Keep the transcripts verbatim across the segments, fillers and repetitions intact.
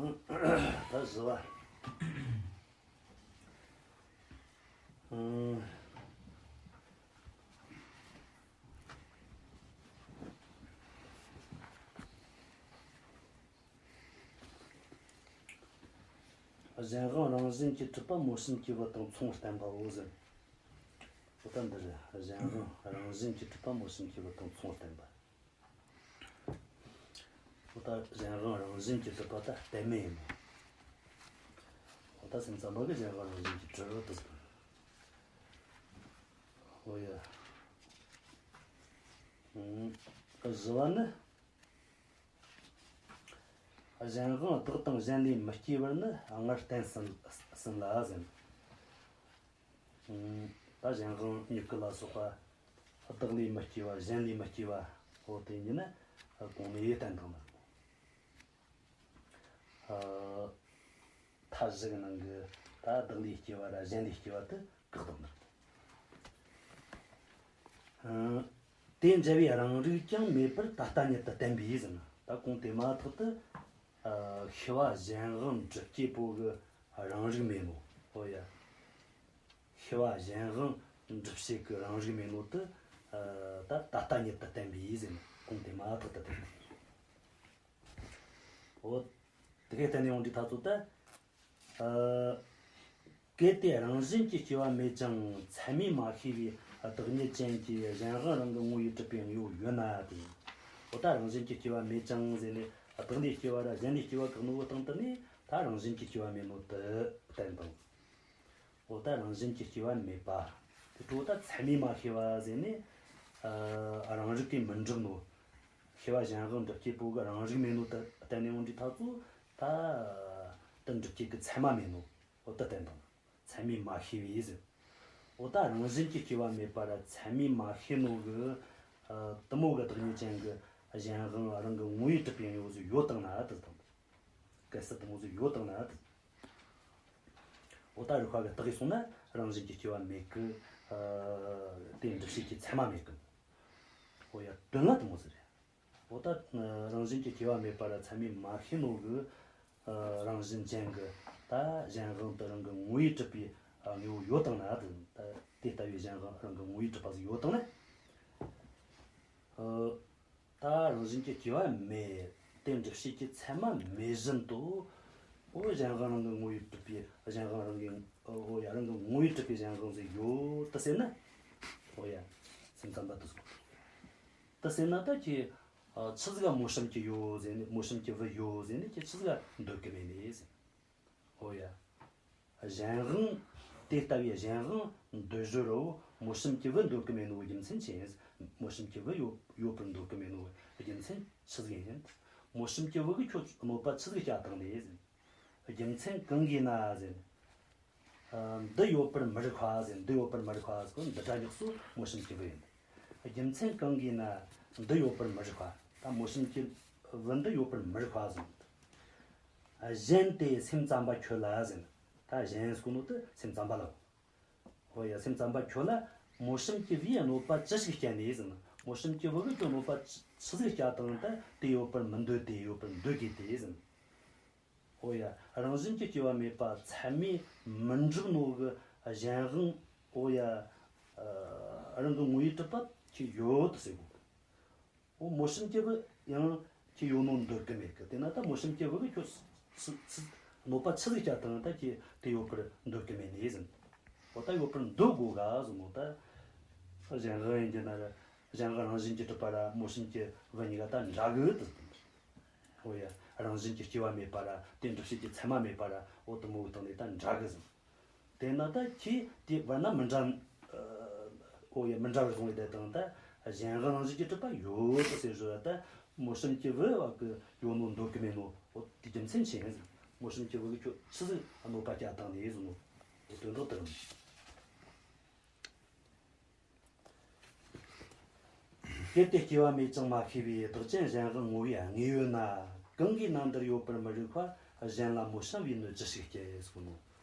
ད་བཞི་བ། ཨང་། གཞན་དབང་རང་བཞིན་གྱིས་གྲུབ་པ་མོ་གཤམ་གྱི་བུ་དང་མཚུངས་བསྟན་པའོ་ཟེར། འོ་ད་འདི་རེད། གཞན་དབང་རང་བཞིན་གྱིས་གྲུབ་པ་མོ་གཤམ་གྱི་བུ་དང་མཚུངས་བསྟན་པ། འོ་ད་གཞན་དབང་རང་བཞིན་གྱིས་གྲུབ་པ་ད་གཏན་མེད་ཡིན་ནོ། འོ་ད་སེམས་ཙམ་པ་གིས་གཞན་དབང་རང་བཞིན་གྱིས་གྲུབ་དུ་ཟེར། འོ་ཡ། ཨང་། བཞི་བ་ནི། གཞན་དབང་བདག་དང་གཞན་ལས་མི་སྐྱེ་བར་ནི་སྔར་བསྟན་ཟིན་ཟིན་ལ་ཟེར། ཨང་། ད་གཞན་དབང་མྱུ་གུ་ལ་སོགས་པ་བདག་ལས་མི་སྐྱེ་བ་གཞན་ལས་མི་སྐྱེ་བ། འོ་དེ་ཉིད་ནི་གོང་ནས་བསྟན་དང་ནི། ཨ། མཐའ་བཞི་གི་ནང་གི་ད་བདག་ལས་སྐྱེ་བ་ར་གཞན་ལས་སྐྱེ་བ་དེ་བཀག་བཏང་ནི་རེད། ཨང་། དེ་འཇལ་བའི་རང་རིག་ཀྱང་མེད་པར་ད་ལྟ་ཉིད་དུ་བསྟན་པས་ཟེར་ན། ད་གོང་དེ་མ་ཐག་ཏུ། ཨ། ཤེས་པ་གཞན་དབང་སྒྲུབ་བྱེད་པོ་གི་རང་རིག་མེད་ནོ། འོ་ཡ། ཤེས་པ་གཞན་དབང་སྒྲུབ་བྱེད་ཀྱི་རང་རིག་མེད་ནོ་དེ། ཨ། ད་ད་ལྟ་ཉིད་དུ་བསྟན་པས་ཟེར་ན། གོང་དེ་མ་ཐག་ཏུ་བསྟན་པས། འོ། དེ་གའི་བསྟན་ནས་འོང་དུས་ཐག་ཚོད་ད། ཨ། གལ་ཏེ་རང་བཞིན་གྱིས་སྐྱེ་བ་མེད་ཅིང་ཚད་མས་མ་ཤེས་པའི་བདག་ཉིད་ཅན་གྱི་གཞན་དབང་རང་གི་ངོ་བོས་གྲུབ་པའི་དངོས་པོ་ཡོད་ན་དེ། འོ་ད་རང་བཞིན་གྱིས་སྐྱེ་བ་མེད་ཅིང་ཟེར་ནས་བདག་ལས་སྐྱེ་བ་ར་གཞན་ལས་སྐྱེ་བ་བཀག་ནོ་གི་སྟེང་དུ་ནས་ད་རང་བཞིན་གྱིས་སྐྱེ་བ་མེད་ནོ་དེ་བསྟན་དང་། འོ་ད་རང་བཞིན་གྱིས་སྐྱེ་བ་མེད་པ། དེ་འཕྲོ་ད་ཚད་མས་མ་ཤེས་པ་ཟེར་ནས། ཨ། རང་རིག་གིས་མི་འགྲུབ་ནོ། ཤེས་པ་གཞན་དབང་སྒྲུབ་བྱེད་པོ་གི་རང་རིག་མེད་ནོ་དེ་བསྟན་ནས་འོང་དུས་ཐག་ཚོད་ད། དེ་འགྲུབ་བྱེད་ཀྱི་ཚད་མ་མེད་ནོ། འོ་དེ་བསྟན་དང་། ཚད་མས་མ་ཤེས་པས་ཟེར། འོ་ད་རང་བཞིན་གྱིས་སྐྱེ་བ་མེད་པ་ར་ཚད་མས་མ་ཤེས་ནོ་གི། ཨ། དེ་མོ་གི་བདག་ཉིད་ཅན་གྱི་གཞན་དབང་རང་གི་ངོ་བོས་གྲུབ་པའི་དངོས་པོ་ཟིག་ཡོད་དང་ན་དེ་དང་། གལ་སྲིད་དེ་མོ་ཟིག་ཡོད་དང་ན་དེ། འོ་ད་རིགས་པ་གིས་བརྟགས་སོང་ན་རང་བཞིན་གྱིས་སྐྱེ་བ་མེད་གི། ཨ། དེ་འགྲུབ་བྱེད་ཀྱི་ཚད་མ་མེད་གི། འོ་ཡ། དོན་ལ་དེ་མོ་ཟིག་རེད། འོ་ད་རང་བཞིན་གྱིས་སྐྱེ་བ་མེད་པ་ར་ཚད་མས་མ་ཤེས་ནོ་གི། ཨ། རང་བཞིན་ཅན་གྱི་ད་གཞན་དབང་དེ་རང་གི་ངོ་བོས་གྲུབ་པའི། ཨ། དངོས་པོ་ཡོད་དང་ན་དེ། ད་དེ་ལྟ་བུའི་གཞན་དབང་རང་གི་ངོ་བོས་གྲུབ་པ་ཟིག་ཡོད་དང་ན། ཨ། ད་རང་བཞིན་གྱིས་སྐྱེ་བ་མེད། དེ་འགྲུབ་བྱེད་ཀྱི་ཚད་མ་མེད་བཞིན་དུ། འོ་གཞན་དབང་རང་གི་ངོ་བོས་གྲུབ་པའི་གཞན་དབང་རང་གི། འོ་ཡ། རང་གི་ངོ་བོས་གྲུབ་པའི་གཞན་དབང་ཟིག་ཡོད་དེ་ཟེར་ན། འོ་ཡ། སེམས་ཙམ་པ་དེ་ཟིག་དེ་ཟེར་ན་ད་ཁྱེད། ཨ། ཆི་ཟིག་ག་མོ་གཤམ་གྱི་ཡོད་ཟེར་ནས། མོ་གཤམ་གྱི་བུ་ཡོད་ཟེར་ནས་ཁྱེད་ཆི་ཟིག་ག་འདོད་གི་མེད་ནས་ཟེར། འོ་ཡ། གཞན་དབང་། དེ་ལྟ་བུའི་གཞན་དབང་འདོད་བཞིན་རོ། མོ་གཤམ་གྱི་བུ་འདོད་གི་མེད་ནོ་རྒྱུ་མཚན་ཆི་ཡིན། མོ་གཤམ་གྱི་བུ་ཡོད་ཡོད་པར་འདོད་གི་མེད་ནོ་རྒྱུ་མཚན་ཆི་ཟིག་ཡིན། མོ་གཤམ་གྱི་བུ་གིས་ཁྱོད་གནོད་པ་ཆི་ཟིག་བསྐྱལ་བཏང་ནས་ཟེར། རྒྱུ་མཚན་གང་གིས་ན་ཟེར། ཨ། འདི་ཡོད་པར་མི་རིགས་པ་ཟེར། འདི་ཡོད་པར་མི་རིགས་པ་ཟེར་གོ་འདི་སྒྲ་ཉག་གསོ་མོ་གཤམ་གྱི་བུ་ཡིན། རྒྱུ་མཚན་གང་གིས་ན་འདི་ཡོད་པར་མི་རིགས་པ། ད་མོ་གཤམ་གྱི་བུ་འདི་ཡོད་པར་མི་རིགས་པ་ཟེར། གཞན་ཏེ་སེམས་ཙམ་པ་ཁྱོད་ལ་ཟེར། ད་གཞན་ཟེར་གོ་ནོ་དེ་སེམས་ཙམ་པ་ལ། འོ་ཡ། སེམས་ཙམ་པ་ཁྱོད་ལ་མོ་གཤམ་གྱི་བུས་གནོད་པ་ཅི་ཞིག་བསྐྱལ་ནས་ཟེར། མོ་གཤམ་གྱི་བུ་གིས་ཁྱོད་གནོད་པ་ཆི་ཆི་ཟིག་བསྐྱལ་བཏང་ད་དེ་ཡོད་པར་མི་འདོད། དེ་ཡོད་པར་འདོད་གི་དེ་ཟེར། འོ་ཡ། རང་བཞིན་གྱིས་སྐྱེ་བ་མེད་པ་ཚད་མས་མི་འགྲུབ་ནོ་གི་གཞན་དབང་། འོ་ཡ། ཨ། རང་གི་ངོ་བོས་གྲུབ་པ་ཁྱེད་ཡོད་དེ་ཟེར་གོ། འོ་མོ་གཤམ་གྱི་བུ་ཡང་ཁྱེད་ཡོད་ནོ་འདོད་གི་མེད་གི། དེ་ན་ད་མོ་གཤམ་གྱི་བུ་གིས་ཁྱོད་སུ་སུ་གནོད་པ་ཆི་ཟིག་བསྐྱལ་བཏང་ད་ཁྱེད་དེ་ཡོད་པར་འདོད་གི་མེད་ནས་ཟེར། འོ་ད་ཡོད་པར་འདོད་དགོས་ག་ཟེར་མོ། ད་གཞན་དབང་ཡིན་གྱི་ན་ར། གཞན་དབང་རང་བཞིན་གྱིས་གྲུབ་པ་ར་མོ་གཤམ་གྱི་བུ་གཉིས་ཀ་ད་འདྲ་གི་དེ་ཟེར། འོ་ཡ། རང་བཞིན་གྱིས་སྐྱེ་བ་མེད་པ་ར་དེ་འགྲུབ་བྱེད་ཀྱི་ཚད་མ་མེད་པ་ར། འོ་དེ་མོ་གི་སྟེང་ནས་ད་འདྲ་གི་ཟེར། དེ་ན་ད་ཁྱེད་དེ་བར་ན་མི་འདྲ། ཨ། འོ་ཡ། མི་འདྲ་བར་བཟུང་བའི་དེ་དང་ད་གཞན་དབང་རང་བཞིན་གྱིས་གྲུབ་པ་ཡོད་དེ་ཟེར་བཟོ་ཡ། ད་མོ་གཤམ་གྱི་བུ་བ་གིས་ཡོད་ནོ་འདོད་གི་མེད་ནོ། འོ་དེ་རྒྱུ་མཚན་ཆི་ཡིན་ཟེར། མོ་གཤམ་གྱི་བུ་གིས་ཁྱོད་ཆི་ཟིག་གནོད་པ་བསྐྱལ་བཏང་ནས་ཟེར་ནོ། འོ་དོན་དག་དེ་རེད། གལ་ཏེ་སྐྱེ་བ་མེད་ཅིང་མ་ཤེས་པའི་བདག་ཅན་གཞན་དབང་ངོ་བོའི་དངོས་ཡོད་ན། གང་གིས་ན་འདིར་ཡོད་པར་མི་རིགས་པ། གཞན་ལ་མོ་གཤམ་བུས་གནོད་ཅི་ཞིག་བསྐྱལ་ཟེར་གོ་ནོ།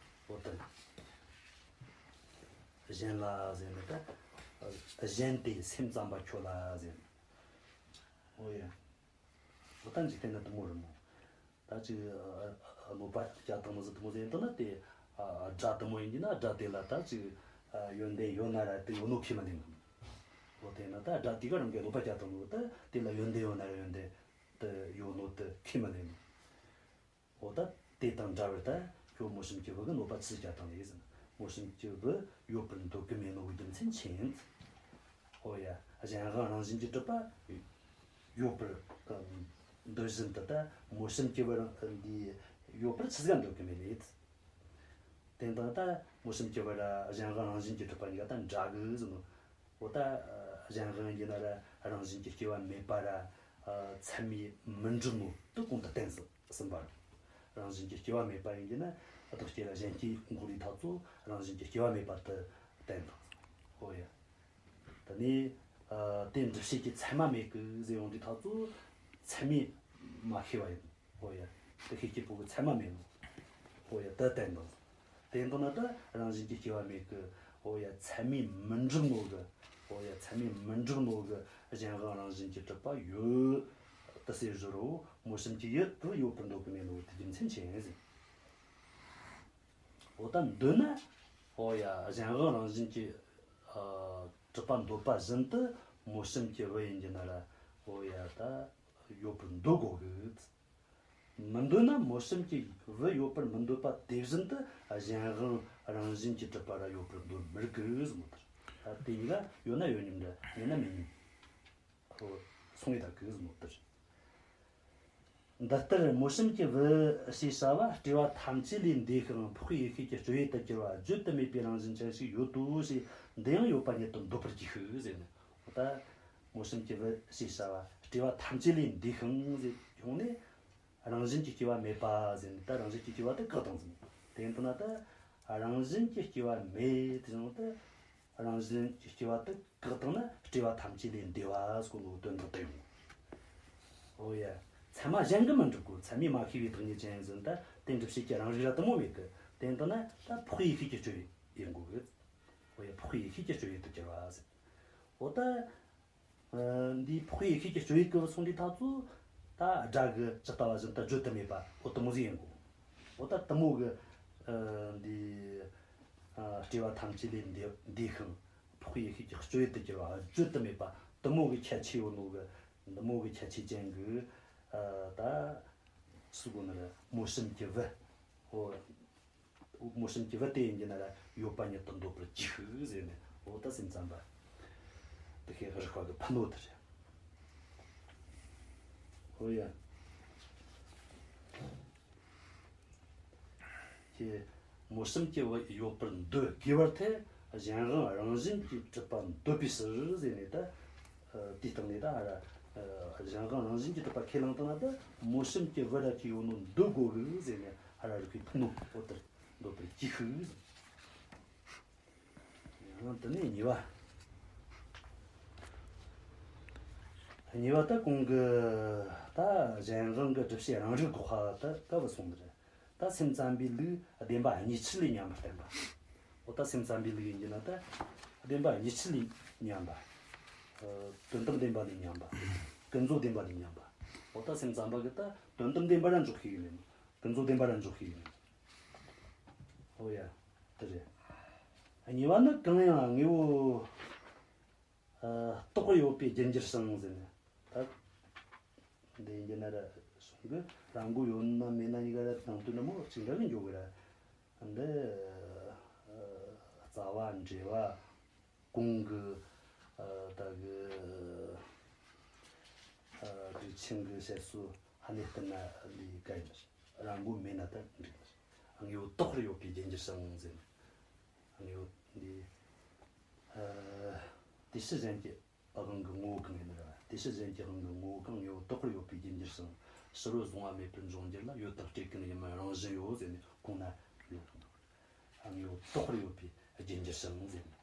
འོ་ད་གཞན་ལ་ཟེར་ནི་ད། གཞན་ཏེ་སེམས་ཙམ་པ་ཁྱོད་ལ་ཟེར་ནི། འོ་ཡ། འོ་ད་འཇིག་རྟེན་ན་དེ་མོ་རེད་མོ། ད་ཅིག་ཨ་ཨ་གནོད་པ་བསྐྱལ་བཏང་ནི་ཟིག་དེ་མོ་ཟིག་ཡིན་དང་ན། དེ་ཨ་དགྲ་དེ་མོ་ཡིན་གྱི་ན། དགྲ་དེ་ལ་ད་ཅིག་ཨ་ཡོན་ཏན་ཡོད་ན་ར་དེ་ཡོད་ནོ་ཁས་མི་ལེན་ནོ། འོ་དེ་ན་ད་དགྲ་དེ་ག་རང་གི་གནོད་པ་བསྐྱལ་བཏང་ནོ། ད་དེ་ལ་ཡོན་ཏན་ཡོད་ན་ར་ཡོན་ཏན་དེ་ཡོད་ནོ་དེ་ཁས་མི་ལེན་ནོ། འོ་ད་དེ་དང་འདྲ་བར་ད་ཁྱོད་མོ་གཤམ་གྱི་བུ་གིས་གནོད་པ་ཆི་བསྐྱལ་བཏང་ལེ་ཟེར་ན། མོ་གཤམ་གྱི་བུ་ཡོད་པར་འདོད་གི་མེད་ནོ་གི་རྒྱུ་མཚན་ཅི་ཡིན། འོ་ཡ། གཞན་དབང་རང་བཞིན་གྱིས་གྲུབ་པ་ཡོད་པར་ཨ་འདོད་བཞིན་དུ། ད་མོ་གཤམ་གྱི་བུ་རང་འདི་ཡོད་པར་ཆི་ཟིག་ག་འདོད་གི་མེད་ལེ། དེ་དང་ད་མོ་གཤམ་གྱི་བུ་ར་གཞན་དབང་རང་བཞིན་གྱིས་གྲུབ་པ་གཉིས་ཀ་ད་འདྲ་གི་ཟེར་ནོ། འོ་ད་གཞན་དབང་ཡིན་ན་ར་རང་བཞིན་གྱིས་སྐྱེ་བ་མེད་པ་ར་ཨ་ཚད་མས་མི་འགྲུབ་ནོ་དེ་གོང་དུ་བསྟན་ཟིན་པ་རེད། རང་བཞིན་གྱིས་སྐྱེ་བ་མེད་པ་ཡིན་གྱི་ན། བདག་སྐྱེ་ར་གཞན་སྐྱེ་འགོག་རིགས་ཐག་ཚོ་རང་བཞིན་གྱིས་སྐྱེ་བ་མེད་པ་དེ་བསྟན་དང་། འོ་ཡ། དེ་ནས་ཨ་དེ་འགྲུབ་བྱེད་ཀྱི་ཚད་མ་མེད་གི་ཟེར་ཡོང་དུས་ཐག་ཚོ་ཚད་མས་མ་ཤེས་པ་ཡིན། འོ་ཡ། དེ་ཤེས་ཀྱི་བུ་གི་ཚད་མ་མེད་ནོ། འོ་ཡ། དེ་བསྟན་དང་། དེ་འདོད་ན་ད་རང་བཞིན་གྱིས་སྐྱེ་བ་མེད་གི། འོ་ཡ། ཚད་མས་མི་འགྲུབ་ནོ་གི། འོ་ཡ། ཚད་མས་མི་འགྲུབ་ནོ་གི་གཞན་དབང་རང་བཞིན་གྱིས་གྲུབ་པ་ཡོད་དེ་ཟེར་བཞག་རོ། མོ་གཤམ་གྱི་བུ་ཡོད་པར་འདོད་གི་མེད་ནོ་དེ་རྒྱུ་མཚན་ཅི་ཡིན་ཟེར། འོ་ད་འདོད་ན། འོ་ཡ། གཞན་དབང་རང་བཞིན་གྱིས་ཨ་གྲུབ་པ་འདོད་པ་བཞིན་དུ་མོ་གཤམ་གྱི་བུ་ཡིན་གྱི་ན་ར། འོ་ཡ། ད་ཡོད་པར་འདོད་དགོས་གི། མི་འདོད་ན་མོ་གཤམ་གྱི་བུ་ཡོད་པར་མི་འདོད་པ་དེ་བཞིན་དུ་གཞན་དབང་རང་བཞིན་གྱིས་གྲུབ་པ་ར་ཡོད་པར་འདོད་མི་རིགས་གི་ཟེར་ནོ་ལྟར། ད་དེ་གཉིས་ཀ་ཡོད་ན་ཡོད་མཉམ་འདྲ། མེད་ན་མེད་མཉམ། ཁོ་སོང་ངེ་ད་གི་ཟེར་ནོ་ལྟར། འདི་ལྟར་མོ་གཤམ་གྱི་བུ་ཞེས་བྱ་བ་སྤྲོས་པ་ཐམས་ཅད་ལས་འདས་ཤིང་འཕགས་པའི་ཡེ་ཤེས་ཀྱི་སྤྱོད་ཡུལ་དུ་གྱུར་པ་བརྗོད་དུ་མེད་པའི་རང་བཞིན་ཅན་ཞིག་ཡོད་དོ་ཞེས་འདི་ཡང་ཡོད་པ་ཉིད་དུ་འདོད་པར་གྱིས་ཤིག་ཟེར་ནས། འོ་ད་མོ་གཤམ་གྱི་བུ་ཞེས་བྱ་བ་སྤྲོས་པ་ཐམས་ཅད་ལས་འདས་ཤིང་ཟེར་ཡོང་ནས། རང་བཞིན་གྱིས་སྐྱེ་བ་མེད་པ་ཟེར་ནས། ད་རང་བཞིན་གྱིས་སྐྱེ་བ་དེ་བཀག་བཏང་ཟིན། དེ་ཡིན་དུས་ན་ད་རང་བཞིན་གྱིས་སྐྱེ་བ་མེད་དེ་བྱུང་སྟེ། རང་བཞིན་གྱིས་སྐྱེ་བ་དེ་བཀག་བཏང་ན་སྤྲོས་པ་ཐམས་ཅད་ལས་འདས་པ་ཟེར་གོ་ནོ་དོན་དག་དེ་ཡོང་། འོ་ཡ། ཚད་མ་གཞན་གིས་མི་འགྲུབ་གོ། ཚད་མས་མ་ཤེས་པའི་བདག་ཉིད་ཅན་ཡིན་ཟིན། ད་དེ་འགྲུབ་བྱེད་ཀྱི་རང་རིག་ར་དེ་མོ་མེད་གི། དེ་ཡིན་དུས་ན་ད་འཕགས་པའི་ཡེ་ཤེས་ཀྱི་སྤྱོད་ཡུལ་ཡིན་དགོས་གི། འོ་ཡ། འཕགས་པའི་ཡེ་ཤེས་ཀྱི་སྤྱོད་ཡུལ་དུ་གྱུར་པ་ཟེར། འོ་ད། ཨ་འདིའི་འཕགས་པའི་ཡེ་ཤེས་ཀྱི་སྤྱོད་ཡུལ་གི་བུད་སོང་དུས་ཐག་ཚོ། ད་སྒྲ་གི་ཇི་ལྟ་བ་བཞིན་དུ་བརྗོད་དུ་མེད་པ། འོ་དེ་མོ་ཟིག་ཡིན་གོ། འོ་ད་དེ་མོ་གི་ཨ་འདི་ཨ་སྤྲོས་པ་ཐམས་ཅད་ལས་འདས་འདས་ཤིང་འཕགས་པའི་ཡེ་ཤེས་ཀྱི་སྤྱོད་ཡུལ་དུ་གྱུར་པ་བརྗོད་དུ་མེད་པ། དེ་མོ་གི་ཁྱད་ཆོས་ཡོད་ནོ་གི། དེ་མོ་གི་ཁྱད་ཆོས་ཅན་གི། ཨ་ད་སུ་གོ་ནི་རེད། མོ་གཤམ་གྱི་བུ། འོ། མོ་གཤམ་གྱི་བུ་དེ་ཡིན་གྱི་ན་ར་ཡོད་པ་ཉིད་དུ་འདོད་པར་གྱིས་ཤིག་ཟེར་ནས། འོ་ད་སེམས་ཙམ་པ་དེ་ཤེས་རིག་པ་གི་ཕན་ནོ་དེ་རེད། འོ་ཡ། ཀྱེ། མོ་གཤམ་གྱི་བུ་ཡོད་པར་འདོད་དགོས་པར་ཐལ། གཞན་དབང་རང་བཞིན་གྱིས་གྲུབ་པ་འདོད་པའི་ཕྱིར་ཟེར་ནས། ད་ཨ་དེའི་སྟེང་ནས་ད་ཧ་ར་ཨ་གཞན་དབང་རང་བཞིན་གྱིས་གྲུབ་པ་ཁས་བླངས་བཏང་ན། ད་མོ་གཤམ་གྱི་བུ་ར་ཅིག་ཡོད་ནོ་འདོད་དགོས་གི་ཟེར་ནས་ཧ་ར་རིག་པའི་ཕུ་ནུ་འོ་ལྟར་འདོད་པར་གྱིས་ཤིག་ཟེར། ཡང་དེ་ནས་གཉིས་པ། གཉིས་པ་ད་གོང་གི་ད་གཞན་དབང་གི་སྒྲུབ་བྱེད་རང་རིག་འགོག་པ་ད་ད་བུད་སོང་ནི་རེད། ད་སེམས་ཙམ་པའི་ལུགས་བདེན་པ་གཉིས་ཆར་ལས་ཉམས་པར་བསྟན་པ། འོ་ད་སེམས་ཙམ་པའི་ལུགས་ཡིན་གྱི་ན་ད་བདེན་པ་གཉིས་ཆར་ལས་ཉམས་པ། ཨ་དོན་དམ་བདེན་པ་ལས་ཉམས་པ། ཀུན་རྫོབ་བདེན་པ་ལས་ཉམས་པ། འོ་ད་སེམས་ཙམ་པ་གིས་ད་དོན་དམ་བདེན་པ་ར་འཇོག་ཤེས་ཀྱི་མེད། ཀུན་རྫོབ་བདེན་པ་ར་འཇོག་ཤེས་ཀྱི་མེད། འོ་ཡ། དེ་རེད། གཉིས་པ་ནི། གང་ཡང་དངོས་པོ་ཨ་རྟག་པར་ཡོད་པའི་རྒྱུར་འགྱུར་ཞིང་ཟེར་ནས། ད་འདི་ཡིན་གྱི་ན་ར་གསུང་གི། ར་མགོ་ཡོད་ན་མེད་ན་གཉིས་ཀ་ར་དང་དོན་ནི་མོ་གཅིག་འདྲ་གི་འཇོག་གི་ར། འདི་ཨ་རྩ་བ་འགྲེལ་བ་གོང་གི་ཨ་ད་གི་ཨ་སྒྲུབ་ཆེན་གི་བཤད་སྲོལ་ཧ་ནས་བསྟུན་ན་འདི་ག་ཡིན་ནི། ར་མགོ་མེད་ན་ད་འགྲིག་ནི། དངོས་པོ་རྟག་པར་ཡོད་པའི་རྒྱུར་འགྱུར་ཞིང་ཟེར་ནས། དངོས་པོ་འདི་ཨ་དེ་ཕྱིར་གཞན་གྱི་དབང་གི་ངོ་བོ་གང་ཡིན་ར། དེ་ཕྱིར་གཞན་གྱི་དབང་གི་ངོ་བོ་གང་། དངོས་པོ་རྟག་པར་ཡོད་པའི་རྒྱུར་འགྱུར་ཞིང་། ཕྱི་རོལ་གཟུང་བ་མེད་པར་འབྱུང་འགྱུར་ལ། ཡོད་དང་སྤྲོས་ཀུན་ཡིན་མིན་རང་བཞིན་ཡོད་ཟེར་ནས་གོང་ན་ཡོད། དངོས་པོ་རྟག་པར་ཡོད་པའི་རྒྱུར་འགྱུར་ཞིང་ཟེར་ནས།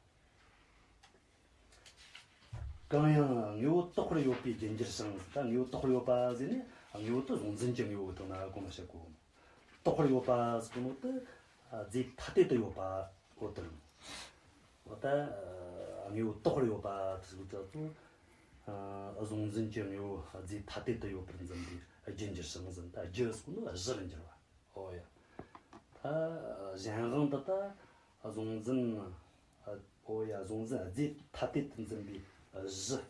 གང་ཡང་དངོས་པོ་རྟག་པར་ཡོད་པའི་རྒྱུར་འགྱུར་ཞིང་། ད་དངོས་པོ་རྟག་པར་ཡོད་པ་ཟེར་ནས་དངོས་པོ་དེ་གཟུང་འཛིན་གྱི་དངོས་པོ་དང་ན་གོང་ན་བཤད་གོ། རྟག་པར་ཡོད་པ་ཟེར་གོ་ནོ་དེ་ཨ་རྫས་ཐ་དད་དུ་ཡོད་པ་འོ་དེ་རེད། འོ་ད་ཨ་དངོས་པོ་རྟག་པར་ཡོད་པ་དེ་ཟེར་གོ་ཙ་ཚོ། ཨ་གཟུང་འཛིན་གྱི་དངོས་པོ་རྫས་ཐ་དད་དུ་ཡོད་པར་འཛིན་པའི་ རྒྱུར་འགྱུར་ཞིང་ཟེར། ད་རྒྱུ་ཟེར་གོ་ནོ་གཞི་ལ་འགྱུར་བ། ཨོ་ཡ། ད་གཞན་དབང་དེ་ད་གཟུང་འཛིན། ཨོ་ཡ། གཟུང་འཛིན་རྫས་ཐ་དད་དུ་འཛིན་པའི་གཞི།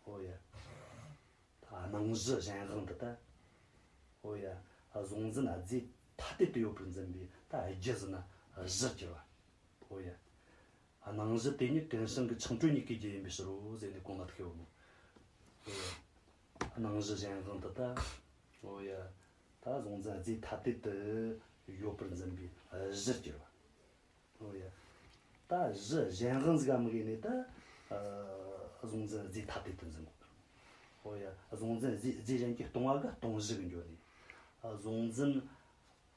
ཨོ་ཡ། ད་སྣང་གཞི་གཞན་དབང་དེ་ད། ཨོ་ཡ། གཟུང་འཛིན་རྫས་ཐ་དད་དུ་ཡོད་པར་འཛིན་པའི་ད་རྒྱུ་ཟེར་ན་གཞིར་གྱུར་པ། ཨོ་ཡ། སྣང་གཞི་དེ་ཉིད་ཀུན་བྱང་གི་འཆིང་གྲོལ་གཉིས་ཀའི་རྒྱུ་ཡིན་པའི་ཕྱིར་རོ་ཟེར་ནས་གོང་ལ་ཐུག་ཡོད་མོད། ཨོ་ཡ། སྣང་གཞི་གཞན་དབང་དེ་ད། ཨོ་ཡ། ད་གཟུང་འཛིན་རྫས་ཐ་དད་དུ་ཡོད་པར་འཛིན་པའི་གཞིར་གྱུར་པ། ཨོ་ཡ། ད་གཞི་གཞན་དབང་ཟིག་ག་དམིགས་ནས་ད། ཨ། གཟུང་འཛིན་རྫས་ཐ་དད་དུ་འཛིན་དགོས། ཨོ་ཡ། གཟུང་འཛིན་རྫས་རྫས་གཞན་གྱིས་སྟོང་བ་གི་སྟོང་གཞི་གི་འགྱོ་ནས། ཨ། གཟུང་འཛིན།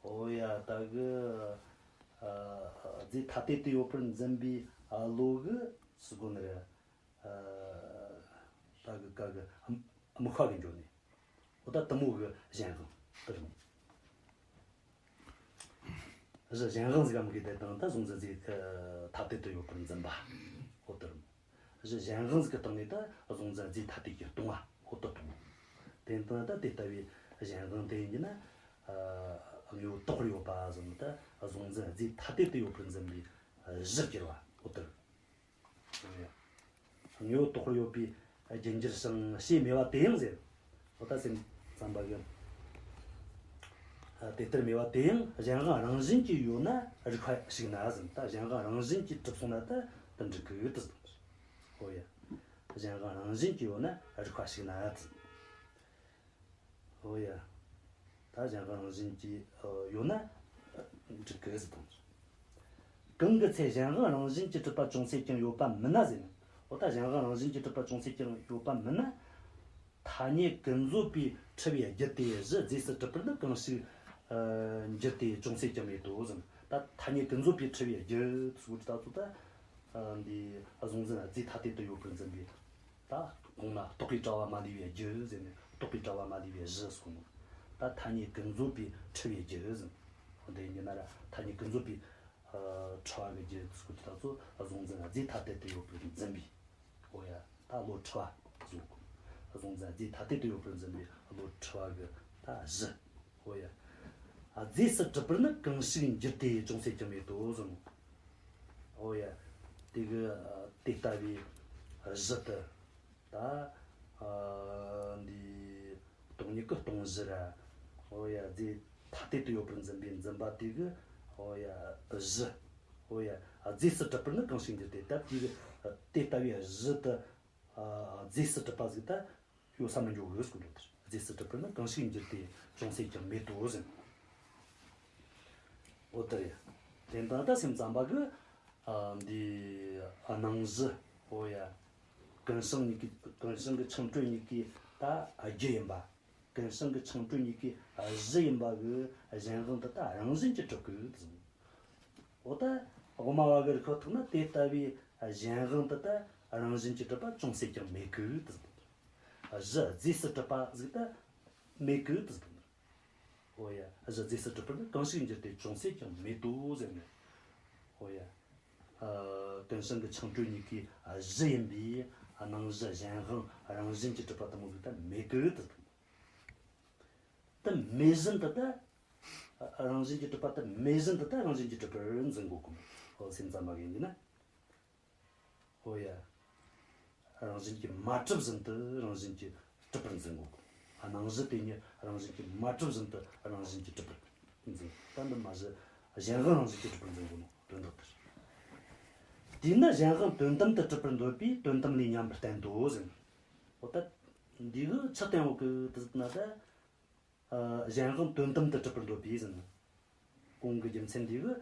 ཨོ་ཡ། ད་གི། ཨ། རྫས་ཐ་དད་དུ་ཡོད་པར་འཛིན་པའི། ཨ། བློ་གི་ཟེར་གོ་ནི་རེད། ཨ། ད་གི་ཀ་གི་དམིགས་པ་གི་འགྱོ་ནས། འོ་ད་དེ་མོ་གི་གཞན་དབང་དེ་རེད། གཞི་གཞན་དབང་ཟིག་ག་དམིགས་དེ་དང་ད་གཟུང་འཛིན་རྫས་ཐ་དད་དུ་ཡོད་པར་འཛིན་པ། འོ་དེ་རེད། གཞི་གཞན་དབང་ཟིག་གི་སྟེང་ནས་ད་གཟུང་འཛིན་རྫས་ཐ་དད་ཀྱིས་སྟོང་བ། འོ་དེ་སྟོང་། དེ་ལྟ་ད་དེ་ལྟ་བུའི་གཞན་དབང་དེ་ཡིན་གྱི་ན། ཨ། དངོས་པོ་བཏགས་པར་ཡོད་པ་ཟེར་ནི་ད་གཟུང་འཛིན་རྫས་ཐ་དད་དུ་ཡོད་པར་འཛིན་པའི་གཞིར་གྱུར་པ། འོ་དེ་རེད། དངོས་པོ་བཏགས་པར་ཡོད་པའི་རྒྱུར་འགྱུར་ཞིང་ཞེས་སྨྲས་པ་དེ་ཡང་ཟེར། འོ་ད་སེམས་ཙམ་པ་གིས། ཨ། དེ་ལྟར་སྨྲས་པ་དེ་ཡང་གཞན་དབང་རང་བཞིན་གྱིས་ཡོད་ན་རིགས་པ་ཞིག་ན་ཟེར། ད་གཞན་དབང་རང་བཞིན་གྱིས་གྲུབ་སོང་ན་ད་དེ་འགྲིག་གི་དེ་ཟེར། འོ་ཡ། གཞན་དབང་རང་བཞིན་གྱིས་ཡོད་ན་རིགས་པ་ཞིག་ན་དེ་ཟེར། ཨོ་ཡ། ད་གཞན་དབང་རང་བཞིན་གྱིས་ཡོད་ན་འགྲིག་གི་ཟེར་དང་། གང་གི་ཚེ་གཞན་དབང་རང་བཞིན་གྱིས་གྲུབ་པ་ཅུང་ཟད་ཀྱང་ཡོད་པ་མིན་ན་ཟེར་ན། འོ་ད་གཞན་དབང་རང་བཞིན་གྱིས་གྲུབ་པ་ཅུང་ཟད་ཀྱང་ཡོད་པ་མིན་ན། ཐ་སྙད་ཀུན་རྫོབ་པས་འཁྲུལ་བའི་རྒྱུ་དེ་གཞི་རྫས་སུ་གྲུབ་པར་ནི་གང་ཞིག་འགྱུར་ཏེ་ཅུང་ཟད་ཀྱང་མེད་དོ་ཟེར། ད་ཐ་སྙད་ཀུན་རྫོབ་པས་འཁྲུལ་བའི་རྒྱུ་ཟེར་གོ་དུས་ད་ཚོ་ད། འདི་གཟུང་འཛིན་རྫས་ཐ་དད་དུ་ཡོད་པར་འཛིན་པའི། ད་གོང་ན་རྟོག་པའི་དྲ་བ་མ་ལུས་པའི་རྒྱུ་ཟེར་ནས་རྟོག་པའི་དྲ་བ་མ་ལུས་པའི་གཞི་གསུངས་ནོ། ད་ཐ་སྙད་ཀུན་རྫོབ་པས་འཁྲུལ་བའི་རྒྱུ་ཟེར། འདི་ཡིན་ན་ར་ཐ་སྙད་ཀུན་རྫོབ་པས་འཁྲུལ་བ་གི་རྒྱུ་ཟེར་གོ་དུས་ད་ཚོ་གཟུང་འཛིན་རྫས་ཐ་དད་དུ་ཡོད་པར་འཛིན་པའི། འོ་ཡ། ད་བློ་འཁྲུལ་བ་བཟོ་དགོས། གཟུང་འཛིན་རྫས་ཐ་དད་དུ་ཡོད་པར་འཛིན་པའི་བློ་འཁྲུལ་བ་གི་ད་གཞི། འོ་ཡ། རྫས་སུ་གྲུབ་པར་ནི་གང་ཞིག་འགྱུར་ཏེ་ཅུང་ཟད་ཀྱང་མེད་དོ་ཟེར་ནོ། འོ་ཡ། དེ་གི་དེ་ལྟ་བུའི་གཞི་དེ། ད་འདི་སྟོང་ཉིད་ཀྱི་སྟོང་གཞི་ར། འོ་ཡ། རྫས་ཐ་དད་དུ་ཡོད་པར་འཛིན་པའི་འཛིན་པ་དེ་གི། འོ་ཡ། གཞི། འོ་ཡ། རྫས་སུ་གྲུབ་པར་ནི་གང་ཞིག་འགྱུར་ཏེ། ད་དེ་གི་དེ་ལྟ་བུའི་གཞི་དེ། ཨ། རྫས་སུ་གྲུབ་པ་ཟིག་ད་ཡོད་ས་མི་འགྱོ་གི་ཟེར་གོ་ནོ་དེ། རྫས་སུ་གྲུབ་པར་ནི་གང་ཞིག་འགྱུར་ཏེ་ཅུང་ཟད་ཀྱང་མེད་དོ་ཟེར། འོ་དེ་རེད། དེ་ལྟར་ད་སེམས་ཙམ་པ་གིས། ཨ། འདི་སྣང་གཞི། འོ་ཡ། ཀུན་བྱང་གཉིས་ཀྱི། ཀུན་བྱང་གི་འཆིང་གྲོལ་གཉིས་ཀའི་ད་རྒྱུ་ཡིན་པ། ཀུན་བྱང་གི་འཆིང་གྲོལ་གཉིས་ཀའི་གཞི་ཡིན་པ་གི་གཞན་དབང་དེ་ད་རང་བཞིན་གྱིས་གྲུབ་གི་ཟེར། འོ་ད་དབུ་མ་བ་གི་རིགས་ཁོ་ཐག་ན་དེ་ལྟ་བུའི་གཞན་དབང་དེ་ད་རང་བཞིན་གྱིས་གྲུབ་པ་ཅུང་ཟད་ཀྱང་མེད་གི་དེ་ཟེར། གཞི་རྫས་སུ་གྲུབ་པ་ཟིག་ད་མེད་གི་དེ་ཟེར། འོ་ཡ། གཞི་རྫས་སུ་གྲུབ་པར་ནི་གང་ཞིག་འགྱུར་ཏེ་ཅུང་ཟད་ཀྱང་མེད་དོ་ཟེར་ནས། འོ་ཡ། ཨ། ཀུན་བྱང་གི་འཆིང་གྲོལ་གཉིས་ཀའི་གཞི་ཡིན་པའི་སྣང་གཞི་གཞན་དབང་རང་བཞིན་གྱིས་གྲུབ་པ་དེ་མོ་ཟིག་ད་མེད་གི་དེ་ཟེར། དེ་མེད་བཞིན་དུ་ད། རང་བཞིན་གྱིས་གྲུབ་པ་དེ་མེད་བཞིན་དུ་ད་རང་བཞིན་གྱིས་གྲུབ་པར་འཛིན་དགོས་གོ། འོ་སེམས་ཙམ་པ་གིས་ཡིན་ན། འོ་ཡ། རང་བཞིན་གྱིས་མ་གྲུབ་བཞིན་དུ་རང་བཞིན་གྱིས་གྲུབ་པར་འཛིན་དགོས་གོ། སྣང་གཞི་དེ་ཉིད་རང་བཞིན་གྱིས་མ་གྲུབ་བཞིན་དུ་རང་བཞིན་གྱིས་གྲུབ་པར་འཛིན། ད་འདི་མ་གཞི་གཞན་དབང་རང་བཞིན་གྱིས་གྲུབ་པར་འཛིན་དགོས་ནོ་དོན་དག་དེ་རེད། དེས་ན་གཞན་དབང་དོན་དམ་དུ་གྲུབ་པར་འདོད་པས་དོན་དམ་ལས་ཉམས་པར་བསྟན་ཏོ་ཟེར། འོ་ད་འདི་གིས་ཆི་བསྟན་ཡོད་གི་དེ་ཟེར་ན་ད། ཨ། གཞན་དབང་དོན་དམ་དུ་གྲུབ་པར་འདོད་པས་ཟེར་ན། གོང་གི་རྒྱུ་མཚན་འདི་གིས་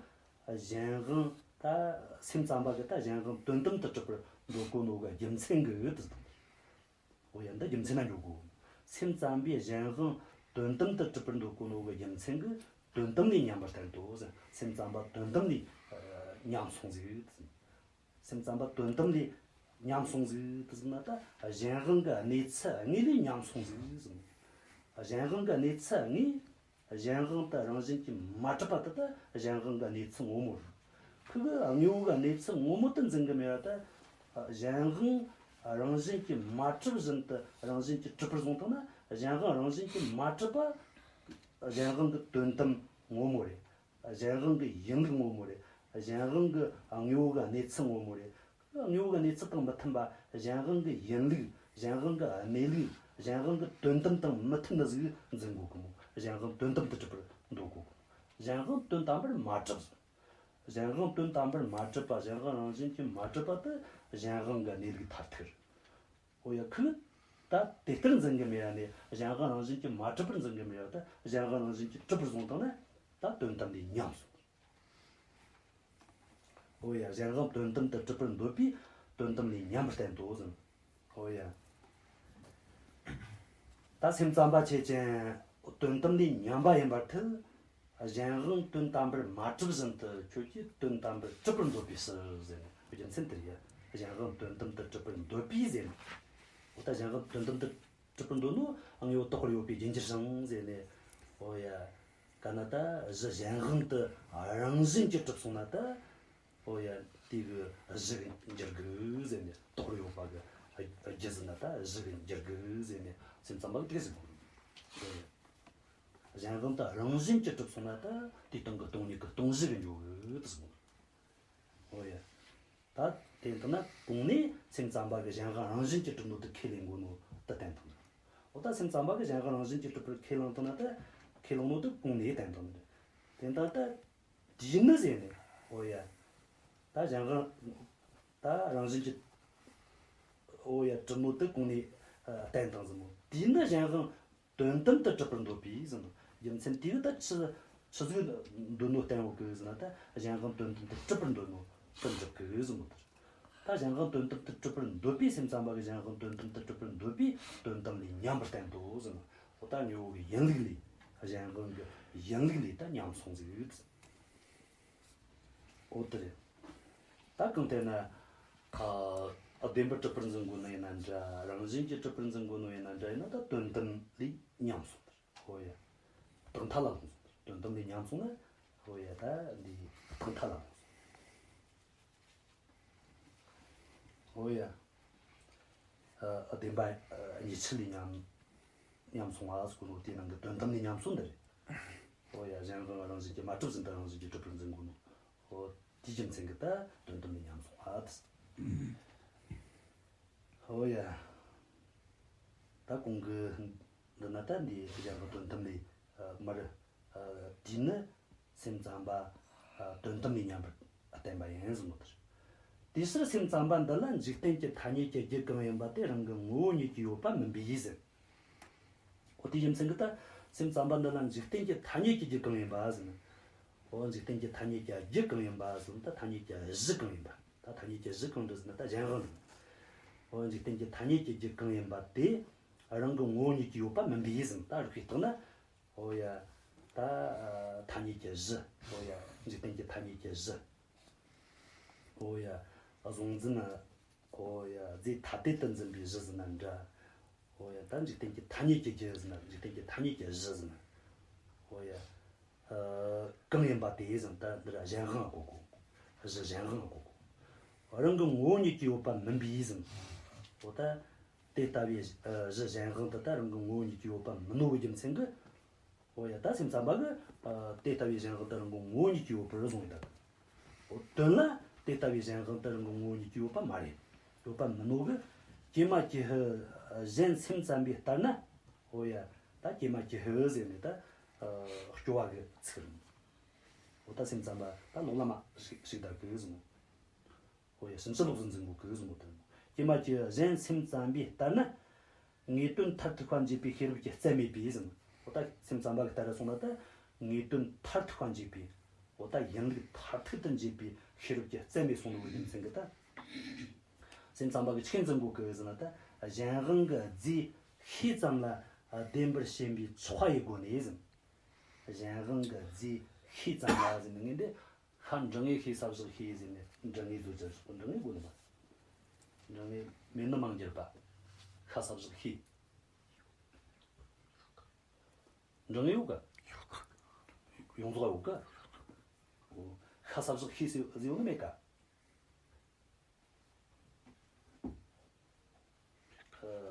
གཞན་དབང་ད་སེམས་ཙམ་པ་གིས་ད་གཞན་དབང་དོན་དམ་དུ་གྲུབ་པར་འདོད་གོ་ནོ་གི་རྒྱུ་མཚན་གི་དེ་ཟེར། འོ་ཡ། འདི་རྒྱུ་མཚན་ན་འཇོག་དགོས། སེམས་ཙམ་པས་གཞན་དབང་དོན་དམ་དུ་གྲུབ་པར་འདོད་གོ་ནོ་གི་རྒྱུ་མཚན་གིས་དོན་དམ་ལས་ཉམས་པར་བསྟན་ཏོ་ཟེར། སེམས་ཙམ་པ་དོན་དམ་ལས་ཉམས་སོང་ཟིག་ཟེར། སེམས་ཙམ་པ་དོན་དམ་ལས་ཉམས་སོང་ཟིག་དེ་ཟེར་ན་ད་གཞན་དབང་གི་གནས་ཚུལ་དངོས་ལས་ཉམས་སོང་ཟིག་ཟེར། གཞན་དབང་གི་གནས་ཚུལ་དངོས། གཞན་དབང་དེ་རང་བཞིན་གྱིས་མ་གྲུབ་པ་དེ་ད་གཞན་དབང་གི་གནས་ཚུལ་ངོ་མ་རེད། ཁོ་གི་དངོས་པོ་གི་གནས་ཚུལ་ངོ་མ་དེ་འཛིན་གི་མེད་པ་ད། གཞན་དབང་རང་བཞིན་གྱིས་མ་གྲུབ་བཞིན་དུ་རང་བཞིན་གྱིས་གྲུབ་པར་བཟུང་བཏང་ན། གཞན་དབང་རང་བཞིན་གྱིས་མ་གྲུབ་པ་གཞན་དབང་གི་དོན་དམ་ངོ་མ་རེད། གཞན་དབང་གི་ཡིན་ལུགས་ངོ་མ་རེད། གཞན་དབང་གི་དངོས་པོ་གི་གནས་ཚུལ་ངོ་མ་རེད། དངོས་པོ་གི་གནས་ཚུལ་དང་མི་མཐུན་པ། གཞན་དབང་གི་ཡིན་ལུགས། གཞན་དབང་གི་གནས་ལུགས། གཞན་དབང་གི་དོན་དམ་དང་མི་མཐུན་ནི་ཟིག་འཛིན་དགོས་གི་མོ། གཞན་དབང་དོན་དམ་དུ་གྲུབ་པར་འདོད་དགོས་གི་མོ། གཞན་དབང་དོན་དམ་པར་མ་གྲུབ། གཞན་དབང་དོན་དམ་པར་མ་གྲུབ་པ། གཞན་དབང་རང་བཞིན་གྱིས་མ་གྲུབ་པ་དེ་གཞན་དབང་གི་གནས་ལུགས་མཐར་ཐུག་རེད། འོ་ཡ། ཁོས་ད་དེ་ལྟར་འཛིན་གི་མེད་ཡ་ནས། གཞན་དབང་རང་བཞིན་གྱིས་མ་གྲུབ་པར་འཛིན་གི་མེད་ཡ། ད་གཞན་དབང་རང་བཞིན་གྱིས་གྲུབ་པར་བཟུང་བཏང་ན་ད་དོན་དམ་ལས་ཉམས་སོང་། འོ་ཡ། གཞན་དབང་དོན་དམ་དུ་གྲུབ་པར་འདོད་པས་དོན་དམ་ལས་ཉམས་པར་བསྟན་ཏོ་ཟེར། འོ་ཡ། ད་སེམས་ཙམ་པ་ཆོས་ཅན། དོན་དམ་ལས་ཉམས་པ་ཡིན་པར་ཐལ། གཞན་དབང་དོན་དམ་པར་མ་གྲུབ་བཞིན་དུ་ཁྱོད་ཀྱིས་དོན་དམ་པར་གྲུབ་པར་འདོད་པའི་ཕྱིར་ཟེར་ནས། རྒྱུ་མཚན་དེ་རེད་ཡ། གཞན་དབང་དོན་དམ་དུ་གྲུབ་པར་འདོད་པས་ཟེར་ནས། འོ་ད་གཞན་དབང་དོན་དམ་དུ་གྲུབ་པར་འདོད་ནོ་དངོས་པོ་བཏགས་པར་ཡོད་པའི་རྒྱུར་འགྱུར་ཞིང་ཟེར་ནས། འོ་ཡ། ག་ན་ད་གཞི་གཞན་དབང་དུ་རང་བཞིན་གྱིས་གྲུབ་སོང་ན་ད། འོ་ཡ། དེ་གི་གཞི་གི་འགྱུར་དགོས་ཟེར་ནས། བཏགས་པར་ཡོད་པ་གི་རྒྱུ་ཟེར་ན་ད་གཞི་གི་འགྱུར་དགོས་ཟེར་ནས་སེམས་ཙམ་པ་གིས་དེ་ཟེར་གོ། འོ་ཡ། གཞན་དབང་དུ་རང་བཞིན་གྱིས་གྲུབ་སོང་ན་ད་དེའི་སྟེང་གི་སྟོང་ཉིད་ཀྱི་སྟོང་གཞི་གི་འགྱུར་དགོས་ཟེར་གོ། འོ་ཡ། ད་དེ་ལྟ་ན་གོང་ནས་སེམས་ཙམ་པ་གིས་གཞན་དབང་རང་བཞིན་གྱིས་གྲུབ་ནོ་དེ་ཁས་ལེན་དགོས་ནོ་དེ་བསྟན་བཏང་། འོ་ད་སེམས་ཙམ་པ་གིས་གཞན་དབང་རང་བཞིན་གྱིས་གྲུབ་པར་ཁས་བླངས་བཏང་ན་ད། ཁས་བླངས་ནོ་དེ་གོང་ནས་བསྟན་བཏང་། དེ་ལྟ་ད། དེས་ནི་ཟེར་ནས། འོ་ཡ། ད་གཞན་དབང་ད་རང་བཞིན་གྱིས། འོ་ཡ། གྲུབ་ནོ་དེ་གོང་ནས་ཨ་བསྟན་བཏང་ཟིག་མོ། དེས་ནི་གཞན་དབང་དོན་དམ་དུ་གྲུབ་པར་འདོད་པས་ཟེར་ནོ། རྒྱུ་མཚན་དེ་གིས་ད་ཆི་ཆི་ཟིག་འདོད་ནོ་བསྟན་ཡོད་གི་ཟེར་ན་ད། གཞན་དབང་དོན་དམ་དུ་གྲུབ་པར་འདོད་ནོ་དེ་འགྲུབ་གི་ཟེར་ནོ་དེ། ད་གཞན་དབང་དོན་དམ་དུ་གྲུབ་པར་འདོད་པས། སེམས་ཙམ་པ་གིས་གཞན་དབང་དོན་དམ་དུ་གྲུབ་པར་འདོད་པས་དོན་དམ་ལས་ཉམས་པར་བསྟན་ཏོ་ཟེར་ནོ། འོ་ད་དངོས་པོ་གི་ཡིན་ལུགས་ལས། གཞན་དབང་གི་ཡིན་ལུགས་ལས་ད་ཉམས་སོང་ཟིག། འོ་དེ་རེད། ད་གང་ལྟར་ན། ཨ། བདེན་པར་གྲུབ་པར་འཛིན་དགོས་ནོ་ཡིན་ན་འདྲ། རང་བཞིན་གྱིས་གྲུབ་པར་འཛིན་དགོས་ནོ་ཡིན་ན་འདྲ། ཡིན་ན་ད་དོན་དམ་ལས་ཉམས་སོང་། འོ་ཡ། རྟག་མཐའ་ལ་ལྷུང་སོང་། དོན་དམ་ལས་ཉམས་སོང་ན། འོ་ཡ། ད་འདི་རྟག་མཐའ་ལ་ལྷུང་སོང་། འོ་ཡ། ཨ། བདེན་པ་གཉིས་ཆར་ལས་ཉམས། ཉམས་སོང་བ་ཟེར་གོ་ནོ་དེའི་ནང་གི་དོན་དམ་ལས་ཉམས་སོང་འདི་རེད། འོ་ཡ། གཞན་དབང་རང་བཞིན་གྱིས་མ་གྲུབ་བཞིན་དུ་རང་བཞིན་གྱིས་གྲུབ་པར་འཛིན་གོ་ནོ། འོ་དེའི་རྒྱུ་མཚན་གྱིས་ད་དོན་དམ་ལས་ཉམས་སོང་བ་དེ། འོ་ཡ། ད་གོང་གི་འདི་ན་ད་འདི་གཞན་དབང་དོན་དམ་ལས་མར། ཨ། དེས་ནི་སེམས་ཙམ་པ། ཨ། དོན་དམ་ལས་ཉམས་པར་བསྟན་པ་ཡིན་ཟེར་ནོ་དེ་རེད། དེའི་ཕྱིར་སེམས་ཙམ་པ་འདི་ལ་འཇིག་རྟེན་གྱི་ཐ་སྙད་ཀྱི་རྒྱུ་གང་ཡིན་པ་དེ་རང་གི་ངོ་བོ་ཉིད་ཀྱིས་ཡོད་པ་མིན་པས་ཟེར། འོ་དེའི་རྒྱུ་མཚན་གྱིས་ད་སེམས་ཙམ་པ་འདི་ལ་འཇིག་རྟེན་གྱི་ཐ་སྙད་ཀྱི་རྒྱུ་གང་ཡིན་པ་ཟེར་ན། འོ་འཇིག་རྟེན་གྱི་ཐ་སྙད་ཀྱི་རྒྱུ་གང་ཡིན་པ་ཟེར་ན། ད་ཐ་སྙད་ཀྱི་གཞི་གང་ཡིན་པ། ད་ཐ་སྙད་ཀྱི་གཞི་གང་རེད་ཟེར་ན་ད་གཞན་དབང་རེད། འོ་འཇིག་རྟེན་གྱི་ཐ་སྙད་ཀྱི་རྒྱུ་གང་ཡིན་པ་དེ་རང་གི་ངོ་བོ་ཉིད་ཀྱིས་ཡོད་པ་མིན་པས་ཟེར་ན། ད་རིགས་པས་བརྟགས་ན། འོ་ཡ། ད་ཐ་སྙད་ཀྱི་གཞི། འོ་ཡ། འཇིག་རྟེན་གྱི་ཐ་སྙད་ཀྱི་གཞི། འོ་ཡ། གཟུང་འཛིན། འོ་ཡ། རྫས་ཐ་དད་དུ་འཛིན་པའི་གཞི་ཟེར་ན་འདྲ། འོ་ཡ། ད་འཇིག་རྟེན་གྱི་ཐ་སྙད་ཀྱི་རྒྱུ་ཟེར་ན། འཇིག་རྟེན་གྱི་ཐ་སྙད་ཀྱི་གཞི་ཟེར་ན། འོ་ཡ། ཨ། གང་ཡིན་པ་དེ་ཟེར་ན་ད་འདིར་གཞན་དབང་གོ་དགོས། གཞི་གཞན་དབང་གོ་དགོས། རང་གི་ངོ་བོ་ཉིད་ཀྱིས་ཡོད་པ་མིན་པས་ཟེར་ན། འོ་ད་དེ་ལྟ་བུའི་གཞི་གཞན་དབང་དེ་ད་རང་གི་ངོ་བོ་ཉིད་ཀྱིས་ཡོད་པ་མིན་ནོ་གི་རྒྱུ་མཚན་གྱིས། འོ་ཡ། ད་སེམས་ཙམ་པ་གིས། ཨ། དེ་ལྟ་བུའི་གཞན་དབང་དེ་རང་གི་ངོ་བོ་ཉིད་ཀྱིས་ཡོད་པར་བཟུང་ཡོད་ད། འོ་དོན་ལ་དེ་ལྟ་བུའི་གཞན་དབང་དེ་རང་གི་ངོ་བོ་ཉིད་ཀྱིས་ཡོད་པ་མ་རེད། ཡོད་པ་མིན་ནོ་གི། ཀྱེ་མ་ཀྱེ་ཧུ་གཞན་སེམས་ཙམ་པའི་ལྟར་ན། འོ་ཡ། ད་ཀྱེ་མ་ཀྱེ་ཧུ་ཟེར་ནས་ད། ཨ། སྐྱོ་བ་གི་ཚིག་རེད། འོ་ད་སེམས་ཙམ་པ་ད་ལོག་ལམ་ཞིག་ཞིག་བདའ་གི་ཟེར་ནོ། འོ་ཡ། ཕྱིན་ཅི་ལོག་ཏུ་འཛིན་གོ་གི་ཟེར་ནོ་དེ། ཀྱེ་མ་ཀྱེ་ཧུ་གཞན་སེམས་ཙམ་པའི་ལྟར་ན། ངེས་དོན་མཐར་ཐུག་པ་འབྱེད་པའི་ཤེས་རབ་ཀྱི་རྩལ་མེད་པས་ཟེར་ནོ། འོ་ད་སེམས་ཙམ་པ་གི་ལྟར་སོང་ན་ད། ངེས་དོན་མཐར་ཐུག་པ་འབྱེད་པའི། འོ་ད་ཡིན་ལུགས་མཐར་ཐུག་ཏུ་འབྱེད་པའི་ཤེས་རབ་ཀྱི་རྩལ་མེད་སོང་ནོ་གི་རྒྱུ་མཚན་གྱིས་ད། སེམས་ཙམ་པ་གིས་ཆི་འཛིན་གོ་གི་ཟེར་ན་ད། གཞན་དབང་གི་རྫས་ཤས་ཙམ་ལ་བདེན་པར་ཞེན་པའི་ཆགས་པ་ཡི་སྒོ་ནས་ཟེར། གཞན་དབང་གི་རྫས་ཤས་ཙམ་ལ་ཟེར་ནས་ངས་འདི། ཤ་འབྲུ་ལྔའི་ཤས་ས་བཞག་ཤས་ཟེར་ནས་འབྲུ་ལྔའི་བཟོ་རྒྱུ་ཟེར། འབྲུ་ལྔའི་དགོས་ནི་མ། འབྲུ་ལྔའི་མེད་ནི་མང་གྱུར་པ། ཤ་ས་བཞག་ཤས། འབྲུ་ལྔའི་ཡོད་ག། ཡོངས་རྫོགས་ཡོད་ག། འོ། ཤ་ས་བཞག་ཤས་ཟེར་ཡོད་ནི་མེད་ག།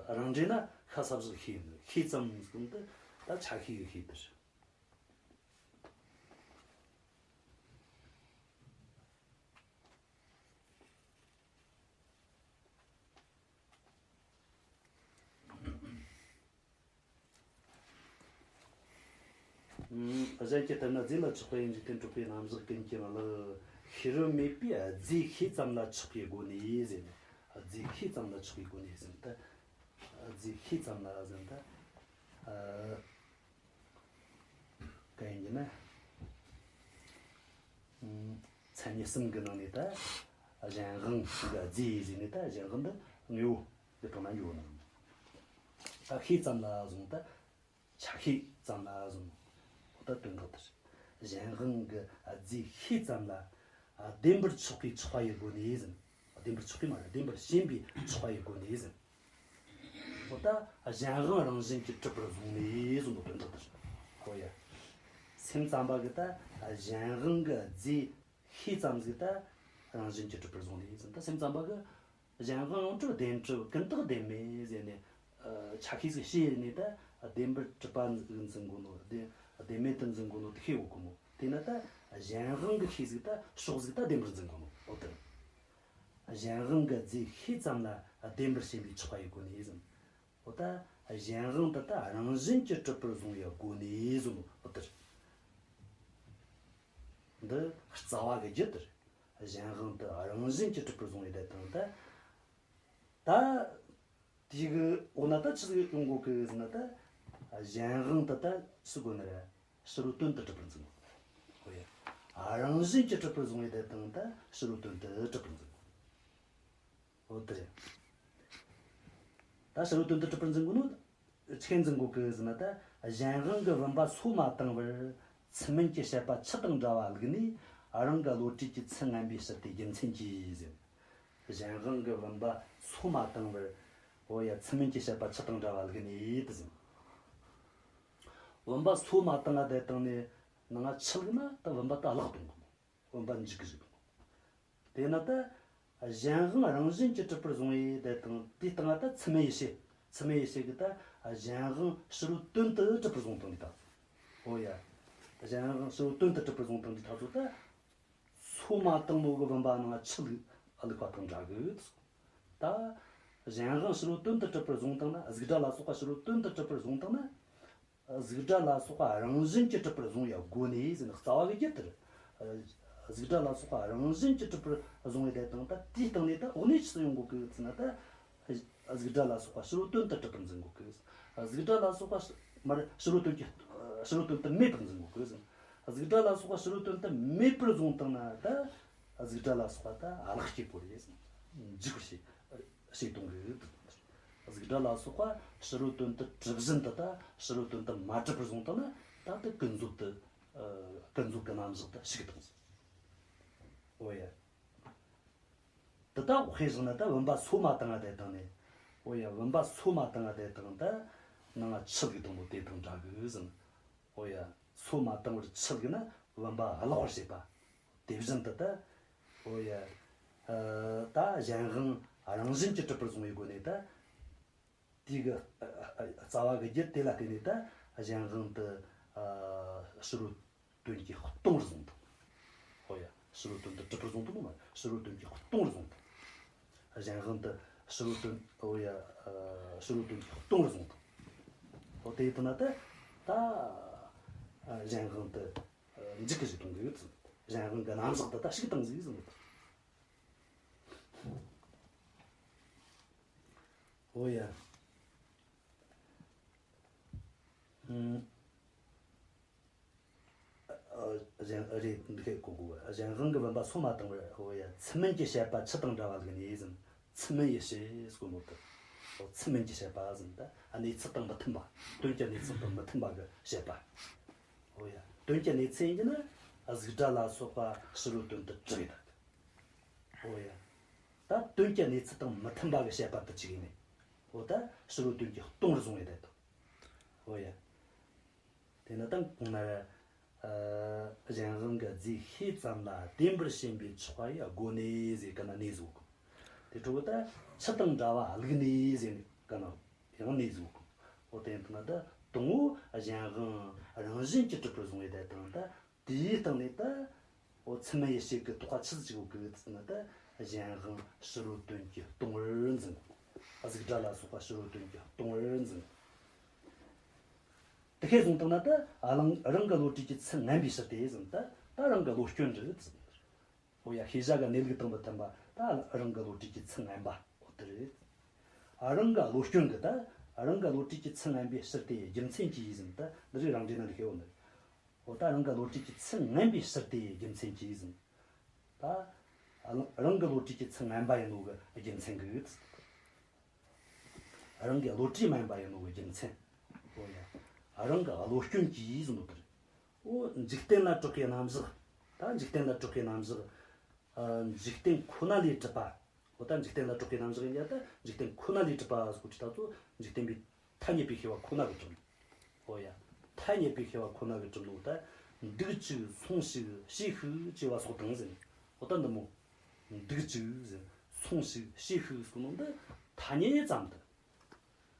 ཨ། རང་འགྲེལ་ན་ ཁ་ས་བཞག་ཤེས་ཡིན། ཤེས་ཙམ་ཟེར་གོ་ནོ་དེ་ད་ཆ་ཤས་གི་ཤས་དེ་རེད། གཞན་གྱི་ལྟར་ན་རྫས་ལ་ཆགས་པ་ཡིན། འཇིག་རྟེན་གྲུབ་པའི་རྣམ་གཞག་ཀུན་ཀྱང་བརླག། ཤེས་རབ་མེད་པས་རྫས་ཤེས་ཙམ་ལ་ཆགས་པའི་སྒོ་ནས་ཟེར་ནས། རྫས་ཤེས་ཙམ་ལ་ཆགས་པའི་སྒོ་ནས་ཟེར་ནས། ད་རྫས་ཤེས་ཙམ་ལ་ཟེར་ནས་ད། གན་ཡིན་ན། མཚན་ཉིད་གསུམ་གྱི་ནང་ནས་ད་གཞན་དབང་གི་རྫས་ཟེར་ནས། ད་གཞན་དབང་འདི་དངོས་པོ་འདི་དང་ན་ཡོད་ནོ། ད་ཤེས་ཙམ་ལ་བཟུང་། ད་ཆ་ཤས་ཙམ་ལ་བཟུང་། འོ་ད་དོན་དག་དེ་རེད། གཞན་དབང་གི་རྫས་ཤེས་ཙམ་ལ་བདེན་པར་ཆགས་པའི་ཆགས་པ་ཡི་སྒོ་ནས་ཟེར། བདེན་པར་ཆགས་པའི་མ་རེད། བདེན་པར་ཞེན་པའི་ཆགས་པ་ཡི་སྒོ་ནས་ཟེར། འོ་ད་གཞན་དབང་རང་བཞིན་གྱིས་གྲུབ་པར་བཟུང་ནས་ཟེར་ནོ་དོན་དག་དེ་རེད། འོ་ཡ། སེམས་ཙམ་པ་གིས་ད་གཞན་དབང་གི་རྫས་ཤེས་ཙམ་ཟིག་ད་རང་བཞིན་གྱིས་གྲུབ་པར་བཟུང་ནས་ཟེར། ད་སེམས་ཙམ་པ་གིས་གཞན་དབང་ཡོངས་གྲུབ་བདེན་གྲུབ་ཀུན་བཏགས་བདེན་མེད་ཟེར་ནས། ཨ། ཆ་ཤས་ཟིག་ཤེས་ནས་ད་བདེན་པར་གྲུབ་པ་འཛིན་གོ་ནོ། བདེན་བདེན་མེད་དུ་འཛིན་གོ་ནོ་དེ་ཤེས་ཡོད་གོ་མོ། དེས་ན་ད་གཞན་དབང་གི་ཤས་ཟིག་ད་ཕྱོགས་ཟིག་ད་བདེན་པར་འཛིན་གོ་ནོ། འོ་དེ་རེད། གཞན་དབང་གི་རྫས་ཤེས་ཙམ་ལ་བདེན་པར་ཞེན་པའི་ཆགས་པ་ཡི་སྒོ་ནས་ཟེར། འོ་ད་གཞན་དབང་དེ་ད་རང་བཞིན་གྱིས་གྲུབ་པར་བཟུང་བའི་སྒོ་ནས་ཟེར་ནོ། འོ་དེ་རེད། འདི་རྩ་བ་གི་རྒྱུ་དེ་རེད། གཞན་དབང་དེ་རང་བཞིན་གྱིས་གྲུབ་པར་བཟུང་བའི་དེ་དང་ད། ད་དེ་གི་འོ་ན་ད་ཆི་ཟིག་ཡོང་གོ་གི་ཟེར་ན། ད་གཞན་དབང་དེ་ད་ཆི་དགོས་ནི་རེད། ཕྱི་རོལ་དོན་དུ་གྲུབ་པར་འཛིན་དགོས། འོ་ཡ། རང་བཞིན་གྱིས་གྲུབ་པར་བཟུང་བའི་དེ་དང་ད་ཕྱི་རོལ་དོན་དུ་གྲུབ་པར་འཛིན་དགོས། འོ་དེ་རེད། ད་ཕྱི་རོལ་དོན་དུ་གྲུབ་པར་འཛིན་དགོས་ནོ་ཆི་འཛིན་དགོས་གི་ཟེར་ན། ད་གཞན་དབང་གི་བུམ་པ་སོ་མ་བཏང་བར་ཚུལ་མིན་གྱི་བཤད་པ་ཆུ་དང་འདྲ་བ་བླུགས་ནས། རང་གི་བློ་གྲོས་ཀྱིས་ཚུལ་ངན་པའི་ཕྱིར་དེ་རྒྱུ་མཚན་གྱིས་ཟེར། གཞན་དབང་གི་བུམ་པ་སོ་མ་བཏང་བར། འོ་ཡ། ཚུལ་མིན་གྱི་བཤད་པ་ཆུ་དང་འདྲ་བ་བླུགས་ནས་དེ་ཟེར། བུམ་པ་སོ་མ་བཏང་ང་དེ་བཏང་ནས་ནང་ང་ཆུ་བླུགས་ན་ད་བུམ་པ་ད་བརླག་གཏོང་གོ་མོ། བུམ་པ་འཇིག་གི་འཇིག་གཏོང་གོ། དེས་ན་ད་གཞན་དབང་རང་བཞིན་གྱིས་གྲུབ་པར་བཟུང་བའི་དེ་དང་དེའི་སྟེང་ང་ད་ཚུལ་མིན་ཡིད་བྱེད། ཚུལ་མིན་ཡིད་བྱེད་ཀྱིས་ད་གཞན་དབང་ཕྱི་རོལ་དོན་དུ་གྲུབ་པར་བཟུང་བཏང་དུས་ད། འོ་ཡ། གཞན་དབང་ཕྱི་རོལ་དོན་དུ་གྲུབ་པར་བཟུང་བཏང་དུས་ད་ཚོ་ད། སོ་མ་བཏང་ནོ་གི་བུམ་པ་ནང་ཆུ་བླུགས་བླུགས་པ་དང་འདྲ་གི། ད་གཞན་དབང་ཕྱི་རོལ་དོན་དུ་གྲུབ་པར་བཟུང་བཏང་ན། གཟུགས་སྒྲ་ལ་སོགས་པ་ཕྱི་རོལ་དོན་དུ་གྲུབ་པར་བཟུང་བཏང་ན། གཟུགས་སྒྲ་ལ་སོགས་པ་རང་བཞིན་གྱིས་གྲུབ་པར་བཟུང་བའི་སྒོ་ནས་ཟེར་ན་རྩ་བ་གི་རྒྱུ་དེ་རེད། གཟུགས་སྒྲ་ལ་སོགས་པ་རང་བཞིན་གྱིས་གྲུབ་པར་བཟུང་བའི་དེ་དང་ད་དེའི་སྟེང་ནས་ད་འོ་ནས་ཆི་ཡོང་གོ་གི་ཟེར་ན། ད་གཟུགས་སྒྲ་ལ་སོགས་པ་ཕྱི་རོལ་དོན་དུ་གྲུབ་པར་འཛིན་གོ་གི། གཟུགས་སྒྲ་ལ་སོགས་པ་མར་ཕྱི་རོལ་དོན་གྱི་ཕྱི་རོལ་དོན་དུ་མེད་པར་འཛིན་གོ་གི་ཟེར། གཟུགས་སྒྲ་ལ་སོགས་པ་ཕྱི་རོལ་དོན་དུ་མེད་པར་བཟུང་བཏང་ན་ད་གཟུགས་སྒྲ་ལ་སོགས་པ་ད་བརླག་སྐྱེ་པོ་རེད་ཟེར། འཇིག་པར་བྱེད། བྱེད་གཏོང་གི། གཟུགས་སྒྲ་ལ་སོགས་པ་ཕྱི་རོལ་དོན་དུ་གྲུབ་བཞིན་དུ་ད་ཕྱི་རོལ་དོན་དུ་མ་གྲུབ་པར་བཟུང་བཏང་ན་ད་དེ་ཀུན་རྫོབ་ཏུ། ཨ། ཀུན་རྫོབ་ཀྱི་རྣམ་གཞག་ཏུ་ཞིག་བཏང་ཟེར། འོ་ཡ། དེ་ད་དཔེ་བཞག་ན་ད་བུམ་པ་སོ་མ་བཏང་ང་དེ་བཏང་ནས། འོ་ཡ། བུམ་པ་སོ་མ་བཏང་ང་དེ་བཏང་ད་ནང་ང་ཆུ་བླུགས་བཏང་ནོ་དེ་དང་འདྲ་གི་ཟེར། འོ་ཡ། སོ་མ་བཏང་བར་ཆུ་བླུགས་ན་བུམ་པ་བརླག་པར་བྱེད་པ། དེ་བཞིན་དུ་ད། འོ་ཡ། ཨ། ད་གཞན་དབང་རང་བཞིན་གྱིས་གྲུབ་པར་བཟུང་བའི་སྒོ་ནས་ད། དེ་གི། ཨ། ཨ། རྩ་བ་གི་རྒྱུ་དེ་ལ་བརྟེན་ནས་ད་གཞན་དབང་དེ། ཨ། ཕྱི་རོལ་དོན་གྱིས་སྟོང་བར་བཟུང་དང་། འོ་ཡ། ཕྱི་རོལ་དོན་དུ་གྲུབ་པར་བཟུང་དང་མ། ཕྱི་རོལ་དོན་གྱིས་སྟོང་བར་བཟུང་དང་། གཞན་དབང་དེ་ཕྱི་རོལ་དོན། འོ་ཡ། ཨ། ཕྱི་རོལ་དོན་གྱིས་སྟོང་བར་བཟུང་དང་། འོ་དེ་ཡིན་ན་ད་ད། ཨ། གཞན་དབང་དེ། ཨ། འཇིག་གི་ཞིག་གཏོང་གི་ཡོད་ཟེར། གཞན་དབང་གི་རྣམ་གཞག་དེ་ད་ཞིག་བཏང་ཟིག་ཟེར་ནོ། འོ་ཡ། ཨུམ། ཨ། གཞན། ཨ། རེད། འདི་སྐད་གོ་དགོས། གཞན་དབང་གི་བུམ་པ་སོ་མ་བཏང་བར། འོ་ཡ། ཚུལ་མིན་གྱི་བཤད་པ་ཆུ་དང་འདྲ་བ་བླུགས་ནས་ཟེར། ཚུལ་མིན་གྱི་བཤད་ཟེར་གོ་ནོ་དེ། འོ། ཚུལ་མིན་གྱི་བཤད་པ་ཟེར་ད་གནས་ཚུལ་དང་མི་མཐུན་པ། དོན་གྱི་གནས་ཚུལ་དང་མི་མཐུན་པ་གི་བཤད་པ། འོ་ཡ། དོན་གྱི་གནས་ཚུལ་ཡིན་གྱི་ན་གཟུགས་སྒྲ་ལ་སོགས་པ་ཕྱི་རོལ་དོན་དུ་གྲུབ་ཡོད་ད། འོ་ཡ། ད་དོན་གྱི་གནས་ཚུལ་དང་མི་མཐུན་པ་གི་བཤད་པ་དེ་ཅིག་ཡིན་ནི། འོ་ད་ཕྱི་རོལ་དོན་གྱིས་སྟོང་བར་བཟུང་བའི་དེ་དང་། འོ་ཡ། དེ་ནི་ད་གོང་ན། ཨ། གཞན་དབང་གི་རྫས་ཤེས་ཙམ་ལ་བདེན་པར་ཞེན་པའི་ཆགས་པ་ཡི་སྒོ་ནས་ཟེར་གི་ན་གནས་ཟིག་གོ། དེ་འཕྲོ་ད་ཆུ་དང་འདྲ་བ་བླུགས་ནས་ཟེར་གི་ན་ཡང་གནས་ཟིག་གོ། འོ་དེ་ཡིན་ན་ད་དང་པོ་གཞན་དབང་རང་བཞིན་གྱིས་གྲུབ་པར་བཟུང་བའི་དེ་དང་། ད་དེའི་སྟེང་ནས་ད་འོ་ཚད་མ་ཡེ་ཤེས་ཀྱི་རྟོགས་པ་ཆི་ཟིག་ཡོད་གི་ཟེར་ན། ད་གཞན་དབང་ཕྱི་རོལ་དོན་གྱིས་སྟོང་བར་འཛིན། གཟུགས་སྒྲ་ལ་སོགས་པ་ཕྱི་རོལ་དོན་གྱིས་སྟོང་བར་འཛིན། དེ་ཁས་བཟུང་བཏང་ན་ད་རང་རང་གི་བློ་གྲོས་ཀྱི་ཚད་ངན་པའི་ཕྱིར་ཏེ་ཟེར། ད་ད་རང་གི་བློ་སྐྱོན་རེད་ཟེར། འོ་ཡ། ཤེས་བྱ་གི་གནས་ལུགས་དང་མི་མཐུན་པ། ད་རང་གི་བློ་གྲོས་ཀྱི་ཚད་ངན་པ་འོ་དེ་རེད། ཨ། རང་གི་བློ་སྐྱོན་གྱི། ད་རང་གི་བློ་གྲོས་ཀྱི་ཚད་ངན་པའི་ཕྱིར་ཏེ་རྒྱུ་མཚན་གྱིས་ཟེར། ད་འདི་རིགས་རང་འགྲེལ་ན་འདི་ཤེས་ཡོད་ནི། འོ་ད་རང་གི་བློ་གྲོས་ཀྱི་ཚད་ངན་པའི་ཕྱིར་ཏེ་རྒྱུ་མཚན་གྱིས་ཟེར། ད་རང་གི་བློ་གྲོས་ཀྱི་ཚད་ངན་པ་ཡིན་ནོ་གི་རྒྱུ་མཚན་གྱིས། རང་གི་བློ་གྲོས་དམན་པ་ཡིན་ནོ་གི་རྒྱུ་མཚན། འོ་ཡ། རང་གི་བློ་སྐྱོན་གྱིས་ཟེར་ནོ་དེ་རེད། འོ་འཇིག་རྟེན་ལ་གྲགས་པའི་རྣམ་གཞག། ད་འཇིག་རྟེན་ལ་གྲགས་པའི་རྣམ་གཞག། ཨ། འཇིག་རྟེན་ཁོ་ན་ལས་གྲུབ་པ། འོ་ད་འཇིག་རྟེན་ལ་གྲགས་པའི་རྣམ་གཞག་ཡིན་ཡ། ད་འཇིག་རྟེན་ཁོ་ན་ལས་གྲུབ་པ་ཟེར་གོ་དུས་ད་ཚོ་འཇིག་རྟེན་པའི་ཐ་སྙད་པའི་ཤེས་པ་ཁོ་ན་གིས་གྲུབ་ནོ། འོ་ཡ། ཐ་སྙད་པའི་ཤེས་པ་ཁོ་ན་གིས་གྲུབ་ནོ། ད་འདུག་ཅིག་སོང་ཞིག་ཤེས་ཤིག་ཅེས་པ་སོགས་དང་ཟེར་ནས། འོ་ད་འདི་མོ། འདུག་ཅིག་ཟེར། སོང་ཞིག་ཤེས་ཤིག་ཟེར་ནོ་འདི་ཐ་སྙད་ཙམ་དུ།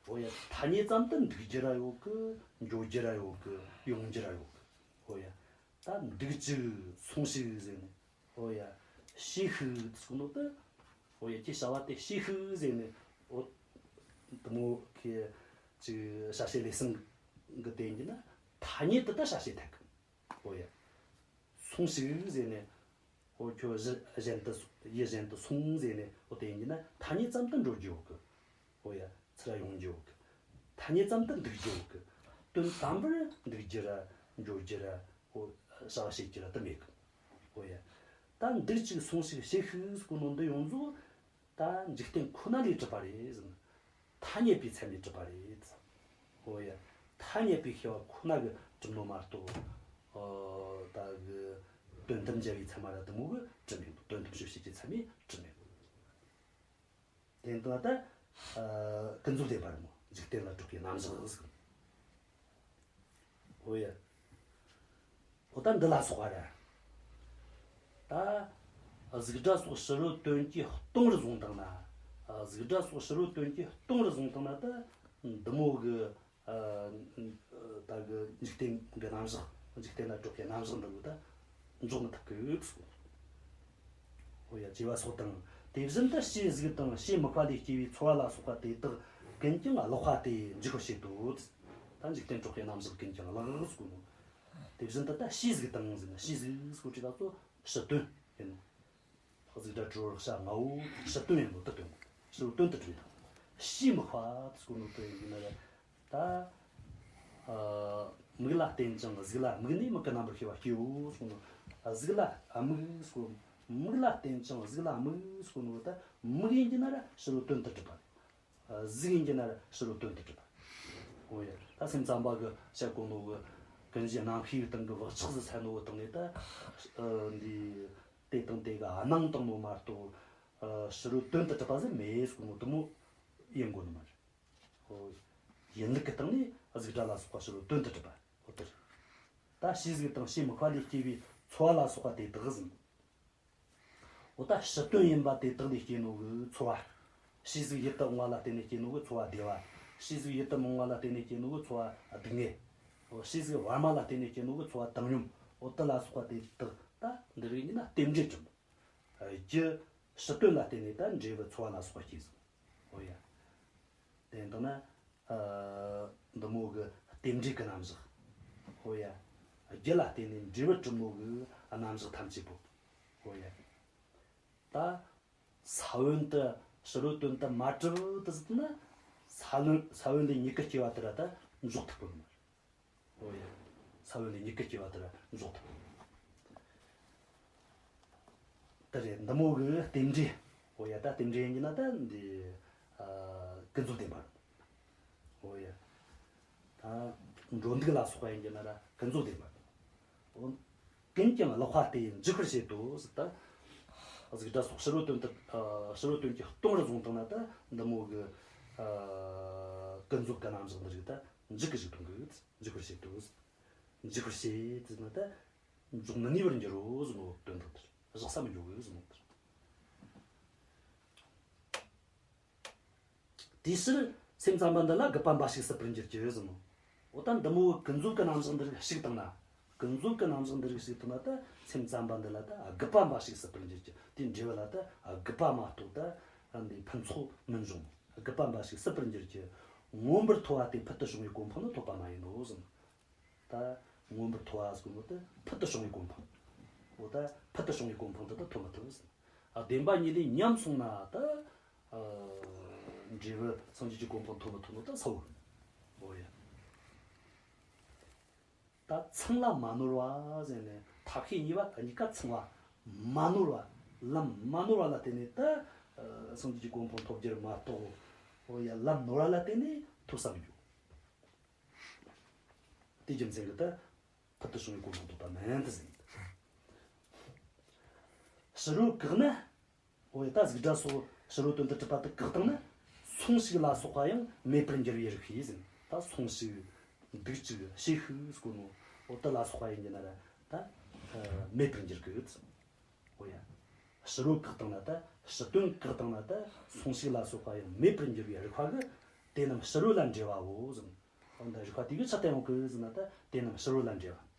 འོ་ཡ། ཐ་སྙད་ཙམ་དུ་འདུག་རྒྱུ་ར་ཡོད་གི། འགྱོ་རྒྱུ་ར་ཡོད་གི། ཡོང་རྒྱུ་ར་ཡོད་གི། འོ་ཡ། ད་འདུག་ཅིག་སོང་ཞིག་ཟེར་ནས། འོ་ཡ། ཤེས་ཤིག་ཟེར་ནོ་ད། འོ་ཡ། ཁྱེད་བྱ་བ་དེ་ཤེས་ཤིག་ཟེར་ནས། འོ་དེ་མོ་ཁྱེད་ཅིག་བྱ་བྱེད་ལས་གསུམ་གི་དེ་ཡིན་ན་ཐ་སྙད་དུ་ད་བྱ་བྱེད་ཐད་གི། འོ་ཡ། སོང་ཞིག་ཟེར་ནས། འོ་ཁྱོད་གཞི་གཞན་དུ་ཡུལ་གཞན་དུ་སོང་ཟེར་ནས། འོ་དེ་ཡིན་ན་ཐ་སྙད་ཙམ་དུ་འགྲོ་རྒྱུ་ཡོད་གི། འོ་ཡ། ཚུར་ཡོང་རྒྱུ་ཡོད་གི། ཐ་སྙད་ཙམ་དུ་འདུག་རྒྱུ་ཡོད་གི། དོན་དམ་པར་འདུག་རྒྱུ་ར་འགྱོ་རྒྱུ་ར། འོ་བྱ་བ་བྱེད་རྒྱུ་ར་དེ་མེད་གི། འོ་ཡ། ད་འདུག་ཅིག་སོང་ཞིག་ཤེས་ཤིག་ཟེར་གོ་ནོ་འདི་ཡོངས་རྫོགས་ད་འཇིག་རྟེན་ཁོ་ན་ལས་གྲུབ་པ་རེད་ཟེར། ཐ་སྙད་པའི་ཚད་མས་གྲུབ་པ་རེད། འོ་ཡ། ཐ་སྙད་པའི་ཤེས་པ་ཁོ་ན་གིས་གྲུབ་ནོ་མ་གཏོགས། ཨོ། ད་གི་དོན་དམ་འཇལ་བའི་ཚད་མ་ར་དེ་མོ་གིས་གྲུབ་མེད། དོན་དམ་དཔྱོད་བྱེད་ཀྱི་ཚད་མས་གྲུབ་མེད། དེ་ལྟ་ད། ཨ། ཀུན་རྫོབ་བདེན་པ་རེད་མོ། འཇིག་རྟེན་ལ་གྲགས་པའི་རྣམ་གཞག་ཟེར། འོ་ཡ། འོ་ད་འདི་ལ་སོགས་པ་ར། ད་གཟུགས་སྒྲ་སོགས་ཕྱི་རོལ་དོན་གྱིས་སྟོང་རུ་བཟུང་བཏང་ན། གཟུགས་སྒྲ་སོགས་ཕྱི་རོལ་དོན་གྱིས་སྟོང་རུ་བཟུང་བཏང་ན། ད་འདི་མོ་གི། ཨ། ད་གི་འཇིག་རྟེན་གྱི་རྣམ་གཞག། འཇིག་རྟེན་ལ་གྲགས་པའི་རྣམ་གཞག་འདི་ལ་ད་འཇོག་མི་ཐུབ་གི་ཟེར། འོ་ཡ། ཅེས་པ་སོགས་དང་། དེ་བཞིན་དུ་ཕྱིའི་གཟུགས་དང་ཕྱིའི་དམིགས་པ་ལས་སྐྱེ་བའི་ཚོར་བ་ལ་སོགས་པ་དེ་དག་ཀུན་ཀྱང་ཀློག་པ་སྟེ་འཇུག་པར་བྱེད་དོ། ད་འཇིག་རྟེན་གྲགས་པའི་རྣམ་གཞག་ཀུན་ཀྱང་ཀློག་ཟེར་གོ་ནོ། དེ་བཞིན་དུ་ད་ཕྱིའི་གཟུགས་དང་ཟེར་ན། ཕྱིའི་གཟུགས་ཟེར་གོ་དུས་ད་ཚོ་ཕྱི་དོན་ཡིན་ནོ། གཟུགས་སྒྲ་དྲི་རོ་རེག་བྱ་ལྔ་བོ་ཕྱི་དོན་ཡིན་ནོ་དེ་སྟོན་གོ། ཕྱི་རོལ་དོན་དུ་གྲུབ་ཡོད། ཕྱིའི་དམིགས་པ་ཟེར་གོ་ནོ་དེ་ཡིན་ན་ར། ད། ཨ། མིག་ལ་བརྟེན་ཅིང་གཟུགས་ལ་དམིགས་ནས་མིག་གི་རྣམ་པར་ཤེས་པ་སྐྱེའོ་གསུངས་ནོ། གཟུགས་ལ་དམིགས་གསུངས། མིག་ལ་བརྟེན་ཅིང་གཟུགས་ལ་དམིགས་གསུངས་ནོ། ད་མིག་ཡིན་གྱི་ན་ར་ཕྱི་རོལ་དོན་དུ་གྲུབ་པ། གཟུགས་ཡིན་གྱི་ན་ར་ཕྱི་རོལ་དོན་དུ་གྲུབ་པ། འོ་ཡ། ད་སེམས་ཙམ་པ་གིས་བཤད་གོ་ནོ་གི་ཀུན་གཞི་རྣམ་ཤེས་སྟེང་གི་བག་ཆགས་སུ་འཚལ་ནོ་སྟེང་ནས་ད། ཨ། འདི་དེ་དང་དེ་གི་སྣང་བཏང་ནོ་མ་གཏོགས། ཨ། ཕྱི་རོལ་དོན་དུ་གྲུབ་པ་ཟིག་མེད་གསུངས་ནོ་དེ་མོ་ཡིན་དགོས་ནི་མ་རེད། ཨོ། ཡིན་ལུགས་ཀྱི་སྟེང་ནས་གཟུགས་སྒྲ་ལ་སོགས་པ་ཕྱི་རོལ་དོན་དུ་གྲུབ་པ། འོ་དེ་རེད། ད་ཕྱིའི་གཟུགས་དང་ཕྱིའི་དམིགས་པ་ལས་སྐྱེ་བའི་ཚོར་བ་ལ་སོགས་པ་དེ་དག་ཟེར། འོ་ད་ཕྱི་དོན་ཡིན་པ་དེ་དག་ལས་སྐྱེ་ནོ་གི་ཚོར་བ། ཕྱིའི་གཟུགས་ཡིད་དུ་འོང་བ་ལ་བརྟེན་ནས་སྐྱེ་ནོ་གི་ཚོར་བ་བདེ་བ། ཕྱིའི་གཟུགས་ཡིད་དུ་མི་འོང་བ་ལ་བརྟེན་ནས་སྐྱེ་ནོ་གི་ཚོར་བ་སྡུག་བསྔལ། འོ། ཕྱིའི་གཟུགས་བར་མ་ལ་བརྟེན་ནས་སྐྱེ་ནོ་གི་ཚོར་བ་བཏང་སྙོམས། འོ་དེ་ལ་སོགས་པ་དེ་དག་ད་འདི་རིགས་ཡིན་ན་རྟེན་འབྲེལ་གྲུབ། རྒྱུ་ཕྱི་དོན་ལ་བརྟེན་ནས་ད་འབྲས་བུ་ཚོར་བ་ལ་སོགས་པ་སྐྱེས་སོང་། འོ་ཡ། དེ་ལྟ་ན། ཨ། འདི་མོ་གི་རྟེན་འབྲེལ་གྱི་རྣམ་གཞག། འོ་ཡ། རྒྱུ་ལ་བརྟེན་ནས་འབྲས་བུ་གྲུབ་ནོ་གི་རྣམ་གཞག་ཐམས་ཅད་པོ། འོ་ཡ། ད་ས་བོན་དེ་ཕྱི་རོལ་དོན་དུ་མ་གྲུབ་དུ་ཟེར་ན། ས་བོན་ས་བོན་ལས་མྱུ་གུ་སྐྱེ་བ་དེ་ར་ད་འཇོག་ཐུབ་གོ་ནི་མ་རེད། འོ་ཡ། ས་བོན་ལས་མྱུ་གུ་སྐྱེ་བ་དེ་ར་འཇོག་ཐུབ། དེ་རེད། འདི་མོ་གི་རྟེན་འབྲེལ། འོ་ཡ། ད་རྟེན་འབྲེལ་ཡིན་གྱི་ན་ད་འདི། ཨ། ཀུན་རྫོབ་བདེན་པ་རེད། འོ་ཡ། ད་འགྲོ་འདུག་ལ་སོགས་པ་ཡིན་གྱི་ན་ར་ཀུན་རྫོབ་བདེན་པ་རེད། འོ། ཀུན་ཀྱང་ཀློག་པ་སྟེ་འཇུག་པར་བྱེད་དོ་ཟེར། ད་གཟུགས་སྒྲ་སོགས་ཕྱི་རོལ་དོན་དུ། ཨ། ཕྱི་རོལ་དོན་གྱིས་སྟོང་རུ་བཟུང་བཏང་ན། ད་འདི་མོ་གི། ཨ། ཀུན་རྫོབ་ཀྱི་རྣམ་གཞག་འདི་རིགས་ད་འཇུག་གི་འཇུག་ཐུབ་གི། འཇུག་པར་བྱེད་དོ། འཇུག་པར་བྱེད་ཟེར་ན་ད་འཇུག་མི་ནུས་པར་འགྱུར་རོ་ཟེར་ནོ་དོན་དག་དེ་རེད། བཞག་ས་མི་འཇུག་གི་ཟེར་ནོ་དེ་རེད། དེའི་ཕྱིར་ སེམས་ཙམ་པ་འདི་ལ་རྒུད་པ་འབའ་ཞིག་སྲིད་པར་འགྱུར་གྱི་ཟེར་ནོ། འོ་ད་འདི་མོ་ཀུན་རྫོབ་ཀྱི་རྣམ་གཞག་འདི་རིགས་ཞིག་བཏང་ན། ཀུན་རྫོབ་ཀྱི་རྣམ་གཞག་འདི་རིགས་ཞིག་བཏང་ན་ད་སེམས་ཙམ་པ་འདི་ལ་ད་རྒུད་པ་འབའ་ཞིག་སྲིད་པར་འགྱུར་གྱི། དེའི་འབྲས་བུ་ལ་ད་རྒུད་པ་མ་གཏོགས་ད་འདི་ཕུན་ཚོགས་མི་འབྱུང་། རྒུད་པ་འབའ་ཞིག་སྲིད་པར་འགྱུར་གྱི། མངོན་པར་མཐོ་བ་སྟེ་ཕུལ་དུ་བྱུང་བའི་གོ་འཕང་ནི་ཐོབ་པ་མ་ཡིན་ནོ་ཟེར། ད་མངོན་པར་མཐོ་བ་ཟེར་གོ་ནོ་ད་ཕུལ་དུ་བྱུང་བའི་གོ་འཕང་། འོ་ད་ཕུལ་དུ་བྱུང་བའི་གོ་འཕང་དེ་ད་ཐོབ་མི་ཐུབ་ཟེར། ཨ། བདེན་པ་གཉིས་ལས་ཉམས་སོང་ན་ད། ཨ། འབྲས་བུ་སངས་རྒྱས་ཀྱི་གོ་འཕང་ཐོབ་མི་ཐུབ་ནོ་ད་གསལ་བོ། འོ་ཡ། ད་ཚང་ལ་མ་ནོར་བ་ཟེར་ནས་ཐབས་ཤེས་གཉིས་པ་ད་གཉིས་ཀ་ཚང་བ། མ་ནོར་བ། ལམ་མ་ནོར་བ་ལ་བརྟེན་ནས་ད། ཨ། སངས་རྒྱས་ཀྱི་གོ་འཕང་ཐོབ་རྒྱུ་མ་གཏོགས། འོ་ཡ། ལམ་ནོར་བ་ལ་བརྟེན་ནས་ཐོབ་ས་མི་འགྱུར། དེའི་རྒྱུ་མཚན་གྱིས་ད་ཕུལ་དུ་བྱུང་བའི་གོ་འཕང་ཐོབ་པ་མིན་ད་ཟེར། ཕྱི་རོལ་བཀག་ན། འོ་ཡ། ད་གཟུགས་སྒྲ་སོགས་ཕྱི་རོལ་དོན་དུ་གྲུབ་པ་དེ་བཀག་བཏང་ན། སོང་ཞིག་ལ་སོགས་པ་ཡང་མེད་པར་འགྱུར་བའི་རིགས་ཤེས་ཟེར། ད་སོང་ཞིག་འདུག་ཅིག་བྱས་ཤིག་ཟེར་གོ་ནོ། འོ་དེ་ལ་སོགས་པ་ཡིན་གྱི་ན་ར་ད་མེད་པར་འགྱུར་གི། འོ་ཡ། ཕྱི་རོལ་བཀག་བཏང་ན་ད། ཕྱི་དོན་བཀག་བཏང་ན་ད་སོང་ཞིག་ལ་སོགས་པ་ཡང་མེད་པར་འགྱུར་བའི་རིགས་པ་གིས། དེ་རྣམས་ཕྱི་རོལ་ལ་འབྲེལ་བའོ་ཟེར། འོ་ད་རིགས་པ་དེ་གིས་ཆི་བསྟན་ཡོད་གི་ཟེར་ན་ད། དེ་རྣམས་ཕྱི་རོལ་ལ་འབྲེལ་བ།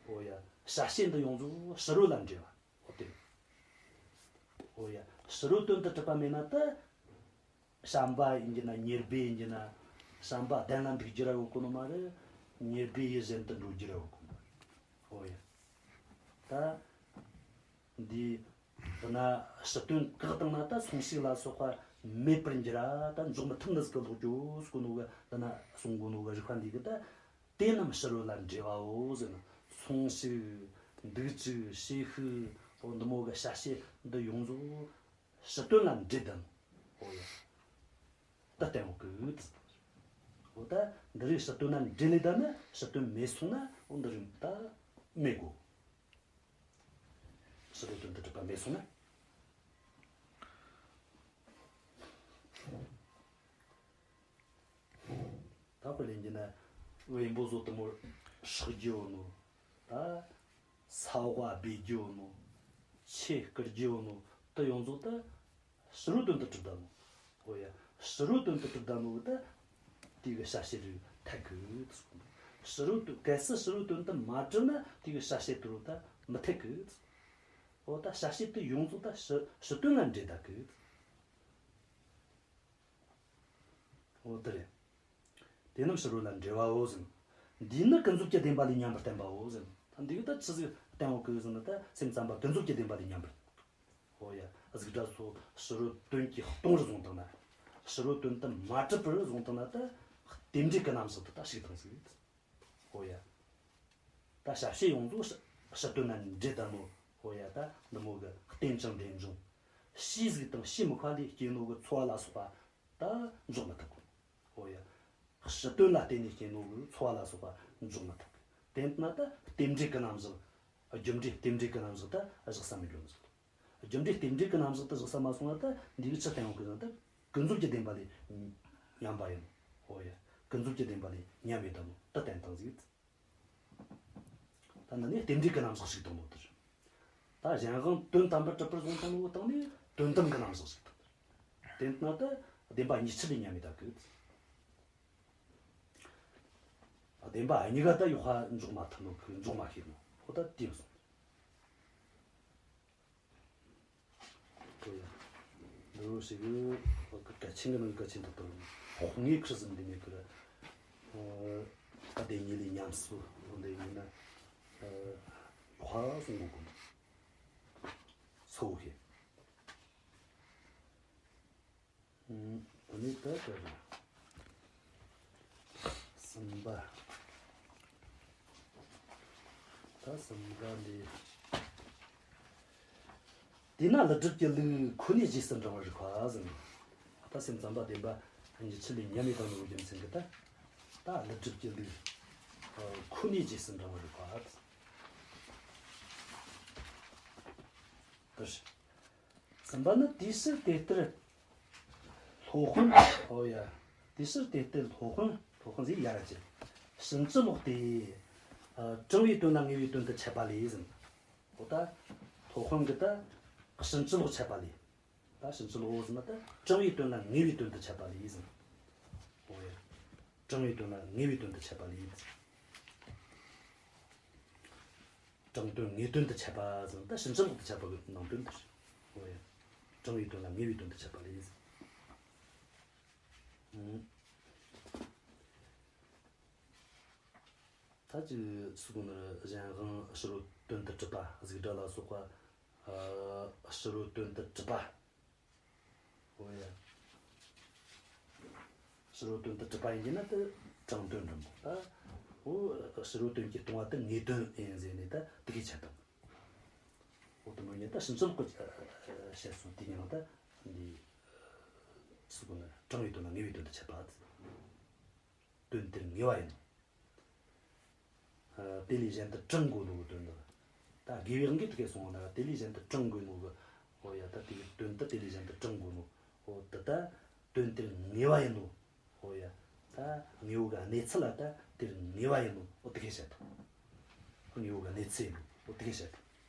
འོ་ཡ། བྱ་བྱེད་འདི་ཡོངས་རྫོགས་ཕྱི་རོལ་ལ་འབྲེལ་བ། འོ་དེ། འོ་ཡ། ཕྱི་རོལ་དོན་དུ་གྲུབ་པ་མེད་ན་ད། བྱམས་པ་ཡིན་གྱི་ན། མྱུར་བགྲོད་ཡིན་གྱི་ན། བྱམས་པ་གདན་ལ་འདུག་རྒྱུ་ར་ཡོད་གོ་ནོ་མ་རེད། མྱུར་བགྲོད་ཡུལ་གཞན་དུ་འགྲོ་རྒྱུ་ར་ཡོད་གོ་ནོ་མ་རེད། འོ་ཡ། ད་འདི་འདི་ན་ཕྱི་དོན་བཀག་བཏང་ན་ད་སོང་ཞིག་ལ་སོགས་པ་མེད་པར་འགྱུར་ར། ད་འཇོག་མི་ཐུབ་ནི་ཟིག་གི་ལོག་རྒྱུ་ཟེར་གོ་ནོ་གི། འདི་ན་གསུང་གོ་ནོ་གི་རིགས་པ་འདི་གིས་ད། དེ་རྣམས་ཕྱི་རོལ་ལ་འབྲེལ་བའོ་ཟེར་ན། སོང་ཞིག་འདུག་ཅིག་བྱས་ཤིག་འོ་འདི་མོ་གི་བྱ་བྱེད་འདི་ཡོངས་རྫོགས་ཕྱི་དོན་ལ་འབྲེལ་བསྡད་ནོ། འོ་ཡ། ད་བསྟན་ཡོད་གི། འོ་ད་འདི་རིགས་ཕྱི་དོན་ལ་འབྲེལ་ལས་བསྡད་ན། ཕྱི་དོན་མེད་སོང་ན་འོ་འདི་རིགས་ད་མེད་གོ། ཕྱི་རོལ་དོན་དུ་གྲུབ་པ་མེད་སོང་ན། ད་དཔེ་ལེན་རྒྱུ་ན། བེམ་པོ་བཟོ་དེ་མོ་སྲེག་རྒྱུ་ཡོད་ནོ། ད་ས་འོག་སྦས་རྒྱུ་ཡོད་ནོ། ཆུ་བསྐུར་རྒྱུ་ཡོད་ནོ། དེ་ཡོངས་རྫོགས་ད་ཕྱི་རོལ་དོན་དུ་གྲུབ་བསྡད་ནོ། འོ་ཡ། ཕྱི་རོལ་དོན་དུ་གྲུབ་བསྡད་ནོ་གི་ད། དེ་གི་བྱ་བྱེད་རིགས་འཐད་གི་ཟེར། ཕྱི་རོལ་དོན། གལ་སྲིད་ཕྱི་རོལ་དོན་དུ་མ་གྲུབ་ན་དེ་གི་བྱ་བྱེད་དེ་རུ་ད་མི་འཐད་གི་ཟེར། འོ་ད་བྱ་བྱེད་དེ་ཡོངས་རྫོགས་ད་ཕྱི་ཕྱི་དོན་ལ་འབྲེལ་བསྡད་གི། འོ་དེ་རེད། དེ་རྣམས་ཕྱི་རོལ་ལ་འབྲེལ་བའོ་ཟེར། འདིས་ནི་ཀུན་རྫོབ་ཀྱི་བདེན་པ་ལས་ཉམས་པར་བསྟན་པའོ་ཟེར། ད་འདི་གིས་ད་ཆི་ཟིག་བསྟན་ཡོད་གི་ཟེར་ན། ད་སེམས་ཙམ་པ་ཀུན་རྫོབ་ཀྱི་བདེན་པ་ལས་ཉམས་པར། འོ་ཡ། གཟུགས་སྒྲ་སོགས་ཕྱི་རོལ་དོན་གྱིས་སྟོང་རུ་བཟུང་བཏང་ན། ཕྱི་རོལ་དོན་དུ་མ་གྲུབ་པར་བཟུང་བཏང་ན་ད། རྟེན་འབྲེལ་གྱི་རྣམ་གཞག་དེ་ད་ཞིག་བཏང་ཟིག། འོ་ཡ། ད་བྱ་བྱེད་ཡོངས་རྫོགས་ཕྱི་ཕྱི་དོན་ལ་འབྲེལ་བསྡད་ནོ། འོ་ཡ། ད་འདི་མོ་གི་རྟེན་ཅིང་འབྲེལ་འབྱུང་། ཕྱིའི་གཟུགས་དང་ཕྱིའི་དམིགས་པ་ལས་སྐྱེས་ནོ་གི་ཚོར་བ་ལ་སོགས་པ་ད་འཇོག་མི་ཐུབ་གོ། འོ་ཡ། ཕྱི་དོན་ལ་བརྟེན་ནས་སྐྱེས་ནོ་གི་ཚོར་བ་ལ་སོགས་པ་འཇོག་མི་ཐུབ་གི། དེ་ན་ད་རྟེན་འབྲེལ་གྱི་རྣམ་གཞག། རྒྱུ་འབྲས་རྟེན་འབྲེལ་གྱི་རྣམ་གཞག་ད་བཞག་ས་མི་འགྱོ་ནི་ཟིག། རྒྱུ་འབྲས་རྟེན་འབྲེལ་གྱི་རྣམ་གཞག་དེ་བཞག་ས་མ་སོང་ན་ད་འདི་གིས་ཆི་བསྟན་ཡོད་གི་ཟེར་ན། ད་ཀུན་རྫོབ་ཀྱི་བདེན་པ་ལས་ཉམས་པ་ཡིན། འོ་ཡ། ཀུན་རྫོབ་ཀྱི་བདེན་པ་ལས་ཉམས་ཡོད་ད་ནོ་ད་བསྟན་བཏང་ཟིག། ད་འདི་ནི་རྟེན་འབྲེལ་གྱི་རྣམ་གཞག་ཞིག་བཏང་ནོ་དེ་རེད། ད་གཞན་དབང་དོན་དམ་པར་གྲུབ་པར་བཟུང་བཏང་ནོ་བཏང་ནས་དོན་དམ་གྱི་རྣམ་གཞག་ཞིག་བཏང་། དེ་ན་ད་བདེན་པ་གཉིས་ཆར་ལས་ཉམས་ཡོད་ད་གི། བདེན་པ་གཉིས་ཀ་ད་ཡོད་པ་འཇོག་མ་ཐུབ་ནོ་གི། འཇོག་མ་ཤེས་ནོ། འོ་ད་དེ་སོང་། འདི་རུ་ཞིག་གི་གལ་ཆེན་གྱི་ནང་གལ་ཆེན་ཐོག་ཏུ། དཔག་ངེས་ཁུར་ཟིན་འདི་མེད་ཀི་ར། ཨ། བདེན་གཉིས་ལས་ཉམས་སུ་འདི་ཡིན་ན། ཨ། ཡོད་པ་གསུང་གོ་གི། སོ་ཧེ། ཨ་ནི་ད་ལྟ་རེད། གསུམ་པ། ད་གསུམ་པ་འདི། དེས་ན་ཀླུ་སྒྲུབ་ཀྱི་ལུགས་ཁོ་ནའི་རྗེས་སུ་འབྲང་བར་རིགས་པ་ཟེར། ད་སེམས་ཙམ་པ་བདེན་པ་གཉིས་ཆར་ལས་ཉམས་ཡོད་ད་ནོ་རྒྱུ་མཚན་གྱིས་ད། ད་ཀླུ་སྒྲུབ་ཀྱི་ལུགས་ཁོ་ནའི་རྗེས་སུ་འབྲང་བར་རིགས་པ་ཟེར། གསུམ་པ་ནི། དེའི་ཕྱིར་དེ་ལྟར་སློབ་དཔོན། ཨོ་ཡ། དེའི་ཕྱིར་དེ་ལྟར་སློབ་དཔོན། སློབ་དཔོན་ཟེར་ཡ་ར་ཅི། ཕྱིན་ཅི་ལོག་སྟེ། ཨ། དྲང་བའི་དོན་ལ་ངེས་པའི་དོན་དུ་འཆད་པ་ལས་ཟེར། འོ་ད་སློབ་དཔོན་གྱིས་ད་ཕྱིན་ཅི་ལོག་འཆད་པ་ལས། ད་ཕྱིན་ཅི་ལོག་ཟེར་ན་ད་དྲང་བའི་དོན་ལ་ངེས་པའི་དོན་དུ་འཆད་པ་ལས་ཟེར། འོ་ཡ། དྲང་བའི་དོན་ལ་ངེས་པའི་དོན་དུ་འཆད་པ་ལས། དྲང་དོན་ངེས་དོན་དུ་འཆད་པ་ཟེར་ན་ད་ཕྱིན་ཅི་ལོག་ཏུ་འཆད་པ་གི་ནང་དོན་དེ་རེད། འོ་ཡ། དྲང་བའི་དོན་ལ་ངེས་པའི་དོན་དུ་འཆད་པ་ལས། ཨང་། ད་ཅི་སུ་གོ་ནི་རེད། གཞན་དབང་ཕྱི་རོལ་དོན་དུ་གྲུབ་པ། གཟུགས་སྒྲ་ལ་སོགས་པ། ཨ། ཕྱི་རོལ་དོན་དུ་གྲུབ་པ། འོ་ཡ། ཕྱི་རོལ་དོན་དུ་གྲུབ་པ་ཡིན་གྱི་ན་དེ་དྲང་དོན་འགྲུབ་མོ། ད་འོ་ཕྱི་རོལ་དོན་གྱིས་སྟོང་བ་དེ་ངེས་དོན་ཡིན་ཟེར་ནས་ད་དེ་གས་འཆད་དང་། འོ་དེ་མོ་ཡིན་ད་ཕྱིན་ཅི་ལོག་གི་བཤད་སྲོལ་དེ་ཉིད་ལ་ད་འདི་སུ་གོ་ནི་དྲང་བའི་དོན་ལ་ངེས་པའི་དོན་དུ་འཆད་པ། དོན་དེར་ངེས་པ་ཡིན་ནོ། ཨ། དེ་ལས་གཞན་དུ་དྲང་དགོས་ནོ་གི་དོན་དག། ད་དགེ་བའི་དབང་གིས་དེ་གས་གསུངས་པ་ན་དེ་ལས་གཞན་དུ་དྲང་དགོས་ནོ་གི། འོ་ཡ། ད་དེ་གི་དོན་དེ་དེ་ལས་གཞན་དུ་དྲང་དགོས་ནོ། འོ་དེ་ད་དོན་དེར་ངེས་པ་ཡིན་ནོ། འོ་ཡ། ད་དངོས་པོ་གི་གནས་ཚུལ་ལ་ད་དེར་ངེས་པ་ཡིན་ནོ། འོ་དེ་གས་བཤད་དང་། དངོས་པོ་གི་གནས་ཚུལ་ཡིན་ནོ། འོ་དེ་གས་བཤད་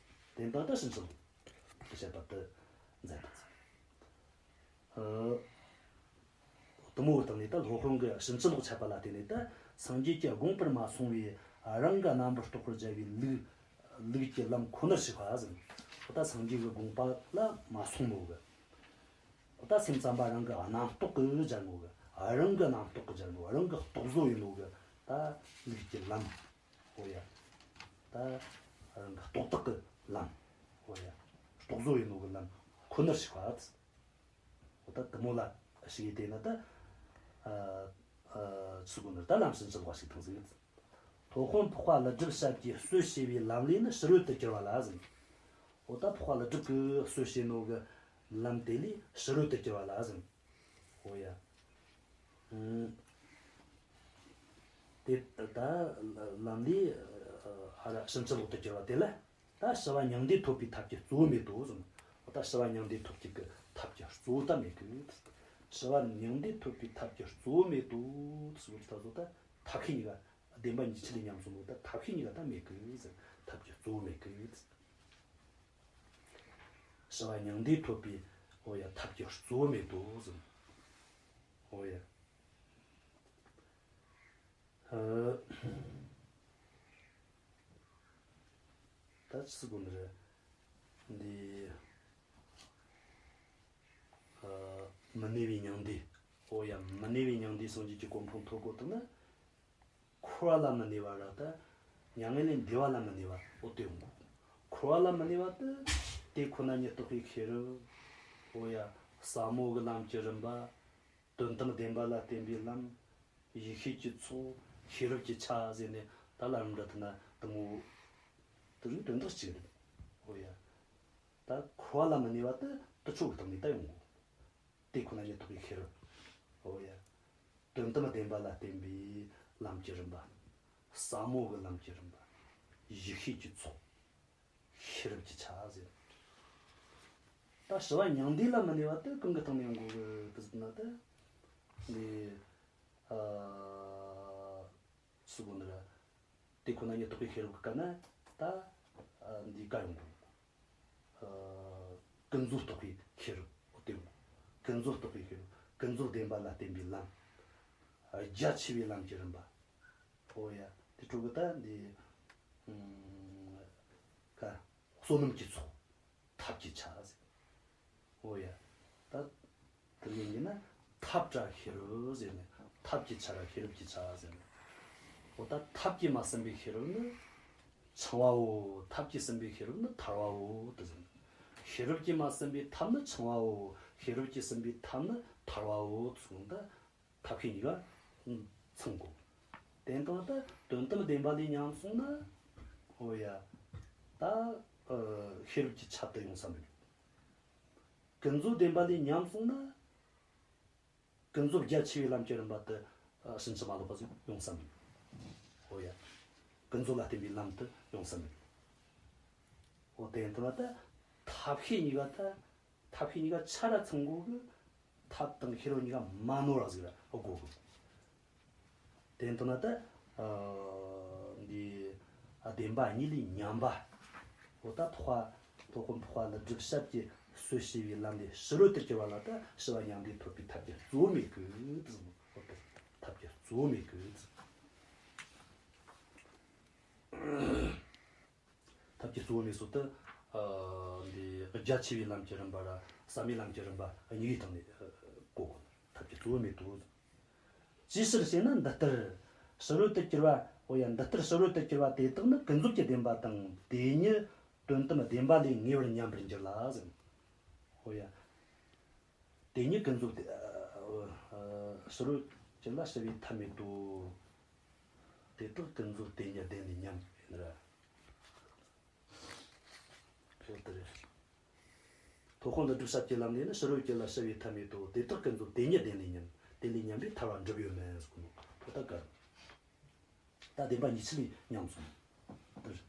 དང་། དེ་ད་ད་ཕྱིན་ཅི་ལོག་གི་བཤད་པ་དེ་མཛད་དང་། ཨ། དེ་མོ་བཏང་ནས་ད་སློབ་དཔོན་གྱིས་ཕྱིན་ཅི་ལོག་འཆད་པ་ལ་བརྟེན་ནས་ད་སངས་རྒྱས་ཀྱི་དགོངས་པར་མ་སོང་བའི་རང་གི་རྣམ་པར་རྟོག་པར་སྦྱར་བའི་ལུགས། ལུགས་ཀྱི་ལམ་ཁོ་ནར་ཞུགས་པ་ཟེར། ད་སངས་རྒྱས་ཀྱི་དགོངས་པ་ལ་མ་སོང་ནོ་གི། ད་སེམས་ཙམ་པ་རང་གི་རྣམ་རྟོག་གིས་སྦྱར་ནོ་གི། རང་གི་རྣམ་རྟོག་གིས་སྦྱར་ནོ། རང་གི་རྟོག་བཟོ་ཡིན་ནོ་གི། ད་ལུགས་ཀྱི་ལམ། འོ་ཡ། ད་རང་གི་རྟོག་བཏགས་ཀྱི་ལམ། འོ་ཡ། རྟོག་བཟོ་ཡིན་ནོ་གི་ལམ་ཁོ་ནར་ཞུགས་པ། འོ་ད་དེ་མོ་ལ་ཞུགས་ཡེ་དེ་ན་ད། ཨ། ཨ། ཚུལ་གོ་ནར་ད་ལམ་ཕྱིན་ཅི་ལོག་པ་ཞིག་དང་ཟིག། སློབ་དཔོན་འཕགས་པ་ཀླུ་སྒྲུབ་ཞབས་ཀྱིས་སྲོལ་ཕྱེ་བའི་ལམ་ལས་ནི་ཕྱི་རོལ་དུ་གྱུར་པ་ལ་ཟེར། འོ་ད་འཕགས་པ་ཀླུ་སྒྲུབ་ཀྱིས་སྲོལ་ཕྱེ་ནོ་གི་ལམ་དེ་ལས་ཕྱི་རོལ་དུ་གྱུར་པ་ལ་ཟེར། འོ་ཡ། ཨུམ། དེ་ད་ལམ་ལས་ཨ་ར་ཕྱིན་ཅི་ལོག་ཏུ་གྱུར་པ་དེ་ལ། ད་ཞི་བ་མྱང་འདས་ཐོབ་པའི་ཐབས་ཀྱི་གཙོ་བོ་མེད་དོ་གསུངས། ད་ཞི་བ་མྱང་འདས་ཐོབ་ཀྱི་གི་ཐབས་ཀྱི་གཙོ་བོ་ད་མེད་གི། ཞི་བ་མྱང་འདས་ཐོབ་པའི་ཐབས་ཀྱི་གཙོ་བོ་མེད་དོ་གསུངས་ད་ཚོ་ད་ཐབས་ཤེས་གཉིས་ཀ་བདེན་པ་གཉིས་ཆར་ལས་ཉམས་སོང་ནོ། ད་ཐབས་ཤེས་གཉིས་ཀ་ད་མེད་གི་ཟེར། ཐབས་ཀྱི་གཙོ་བོ་མེད་གི། ཞི་བ་མྱང་འདས་ཐོབ་པའི་འོ་ཡ་ཐབས་ཀྱི་གཙོ་བོ་མེད་དོ་གསུངས། འོ་ཡ། ཨ། ད་ཅི་ཟེར་དགོས་ནི་རེད། འདི། ཨ། མི་གནས་པའི་མྱང་འདས། འོ་ཡ། མི་གནས་པའི་མྱང་འདས་སངས་རྒྱས་ཀྱི་གོ་འཕང་ཐོབ་དགོས་ཐུག་ན། འཁོར་བ་ལ་མི་གནས་པ་ར་ད། མྱ་ངན་ལས་འདས་པ་ལ་མི་གནས་པ་འོ་དེ་ཡོང་གོ། འཁོར་བ་ལ་མི་གནས་པ་དེ། དེ་ཁོ་ན་ཉིད་རྟོགས་པའི་ཤེས་རབ། འོ་ཡ། ཟབ་མོ་གི་ལམ་གྱི་རིམ་པ། དོན་དམ་བདེན་པ་ལ་བརྟེན་པའི་ལམ། ཡེ་ཤེས་ཀྱི་ཚོགས། ཤེས་རབ་ཀྱི་ཆ་ཟེར་ནས་ད་ལམ་འདྲ་དེ་ན་དེ་མོ། དེ་རིགས་དོན་དག་གཅིག་རེད། འོ་ཡ། ད་འཁོར་བ་ལ་མི་གནས་པ་དེ་དེ་ཆོ་གི་སྟེང་ནས་ད་ཡོང་གོ། དེ་ཁོ་ན་ཉིད་རྟོགས་པའི་ཤེས་རབ། འོ་ཡ། དོན་དམ་བདེན་པ་ལ་བརྟེན་པའི་ལམ་གྱི་རིམ་པ། ཟབ་མོ་གི་ལམ་གྱི་རིམ་པ། ཡེ་ཤེས་ཀྱི་ཚོགས། ཤེས་རབ་ཀྱི་ཆ་ཟེར། ད་ཞི་བ་མྱང་འདས་ལ་མི་གནས་པ་དེ་གང་གི་སྟེང་ནས་ཡོང་གོ་གི་དེ་ཟེར་ན་ད། འདི། ཨ། སུ་གོ་ནི་ར། དེ་ཁོ་ན་ཉིད་རྟོགས་པའི་ཤེས་རབ་ཀྱི་སྐབས་ན་ད། ཨ། འདི་ཀ་ཡོང་གོ། ཨ། ཀུན་རྫོབ་རྟོགས་པའི་ཤེས་རབ་འོ་དེ་ཡོང་གོ། ཀུན་རྫོབ་རྟོགས་པའི་ཤེས་རབ། ཀུན་རྫོབ་བདེན་པ་ལ་བརྟེན་པའི་ལམ། རྒྱ་ཆེ་བའི་ལམ་གྱི་རིམ་པ། འོ་ཡ། དེ་ཕྲོ་གི་ད་འདི། ཨུམ། ཀ། བསོད་ནམས་ཀྱི་ཚོགས། ཐབས་ཀྱི་ཆ་ཟེར། འོ་ཡ། ད། དེ་ཡིན་གྱི་ན་ཐབས་བྲལ་ཤེས་རབ་ཟེར་ནས་ཐབས་ཀྱི་ཆ་ར་ཤེས་རབ་ཀྱི་ཆ་ཟེར་ནས། འོ་ད་ཐབས་ཀྱིས་མ་ཟིན་པའི་ཤེས་རབ་ནི་འཆིང་བའོ། ཐབས་ཀྱིས་ཟིན་པའི་ཤེས་རབ་ནི་ཐར་བའོ་དེ་ཟེར་ནས། ཤེས་རབ་ཀྱིས་མ་ཟིན་པའི་ཐབས་ནི་འཆིང་བའོ། ཤེས་རབ་ཀྱིས་ཟིན་པའི་ཐབས་ནི་ཐར་བའོ་དེ་གསུངས་ད། ཐབས་ཤེས་གཉིས་ཀ་ཚང་དགོས། དེ་ལྟར་ད་དོན་དམ་བདེན་པ་ལས་ཉམས་སོང་ན། འོ་ཡ། ད། ཨ། ཤེས་རབ་ཀྱི་ཆ་དེ་ཡོང་ས་མི་འགྱུར། ཀུན་རྫོབ་བདེན་པ་ལས་ཉམས་སོང་ན། ཀུན་རྫོབ་རྒྱ་ཆེ་བའི་ལམ་གྱི་རིམ་པ་དེ། ཨ། ཕྱིན་ཅི་མ་ལོག་པ་ཟིག་ཡོང་ས་མི་འགྱུར། འོ་ཡ། ཀུན་རྫོབ་ལ་བརྟེན་པའི་ལམ་དེ་ཡོང་ས་མི་འགྱུར། འོ་དེ་ལྟར་ད་ཐབས་ཤེས་གཉིས་ཀ་ད། ཐབས་ཤེས་གཉིས་ཀ་ཆ་ར་ཚང་དགོས་གི། ཐབས་དང་ཤེས་རབ་གཉིས་ཀ་མ་ནོར་བ་ཟིག་ར་དགོས་གི། དེ་ལྟར་ན་ད། ཨ། འདི། ཨ། བདེན་པ་གཉིས་ལས་ཉམས་པ། འོ་ད་འཕགས་པ། སློབ་དཔོན་འཕགས་པ་ཀླུ་སྒྲུབ་ཞབས་ཀྱིས་སྲོལ་ཕྱེ་བའི་ལམ་ལས་ཕྱི་རོལ་དུ་གྱུར་པ་ལ་ད་ཞི་བ་མྱང་འདས་ཐོབ་པའི་ཐབས་ཀྱི་གཙོ་བོ་མེད་གི་དེ་གསུངས། འོ་དེ། ཐབས་ཀྱི་གཙོ་བོ་མེད་གི། ཐབས་ཀྱི་གཙོ་བོ་མེད་སོགས་དེ། ཨ། འདི་རྒྱ་ཆེ་བའི་ལམ་གྱི་རིམ་པ་ར་བསམ་པའི་ལམ་གྱི་རིམ་པ་གཉིས་ཀའི་སྟེང་ནས། ཨ། གོ་དགོས། ཐབས་ཀྱི་གཙོ་བོ་མེད་དོ། ཅིའི་ཕྱིར་ཞེ་ན། འདི་ལྟར་ཕྱི་རོལ་དུ་གྱུར་པ། འོ་ཡ། འདི་ལྟར་ཕྱི་རོལ་དུ་གྱུར་པ་དེ་དག་ནི་ཀུན་རྫོབ་ཀྱི་བདེན་པ་དང་དེ་ཉིད་དོན་དམ་བདེན་པ་ལས་ངེས་པར་ཉམས་པར་འགྱུར་ལ་ཟེར། འོ་ཡ། དེ་ཉིད་ཀུན་རྫོབ་སྟེ། ཨ། ཨ། ཕྱི་རོལ་གྱུར་ལ་ཞི་བའི་ཐབས་མེད་དོ། དེ་དག་ཀུན་རྫོབ་དེ་ཉིད་བདེན་ལས་ཉམས་ཡིན་ར། འོ་དེ་རེད། ཐོག་ཁོ་འདི་སྒྲུབ་བྱ་བརྒྱད་ལམ་ལས་ནི། ཕྱི་རོལ་གྱུར་ལ་ཞི་བའི་ཐབས་མེད་དོ། དེ་དག་ཀུན་རྫོབ་དེ་ཉིད་བདེན་ལས་ཉམས། དེ་ལས་ཉམས་པས་ཐར་པ་འགྲུབ་ཡོད་མིན་ཟེར་གོ་ནོ། འོ་ད་ག་རེད། ད་བདེན་པ་གཉིས་ཆར་ལས་ཉམས་སོང་། དེ་རེད།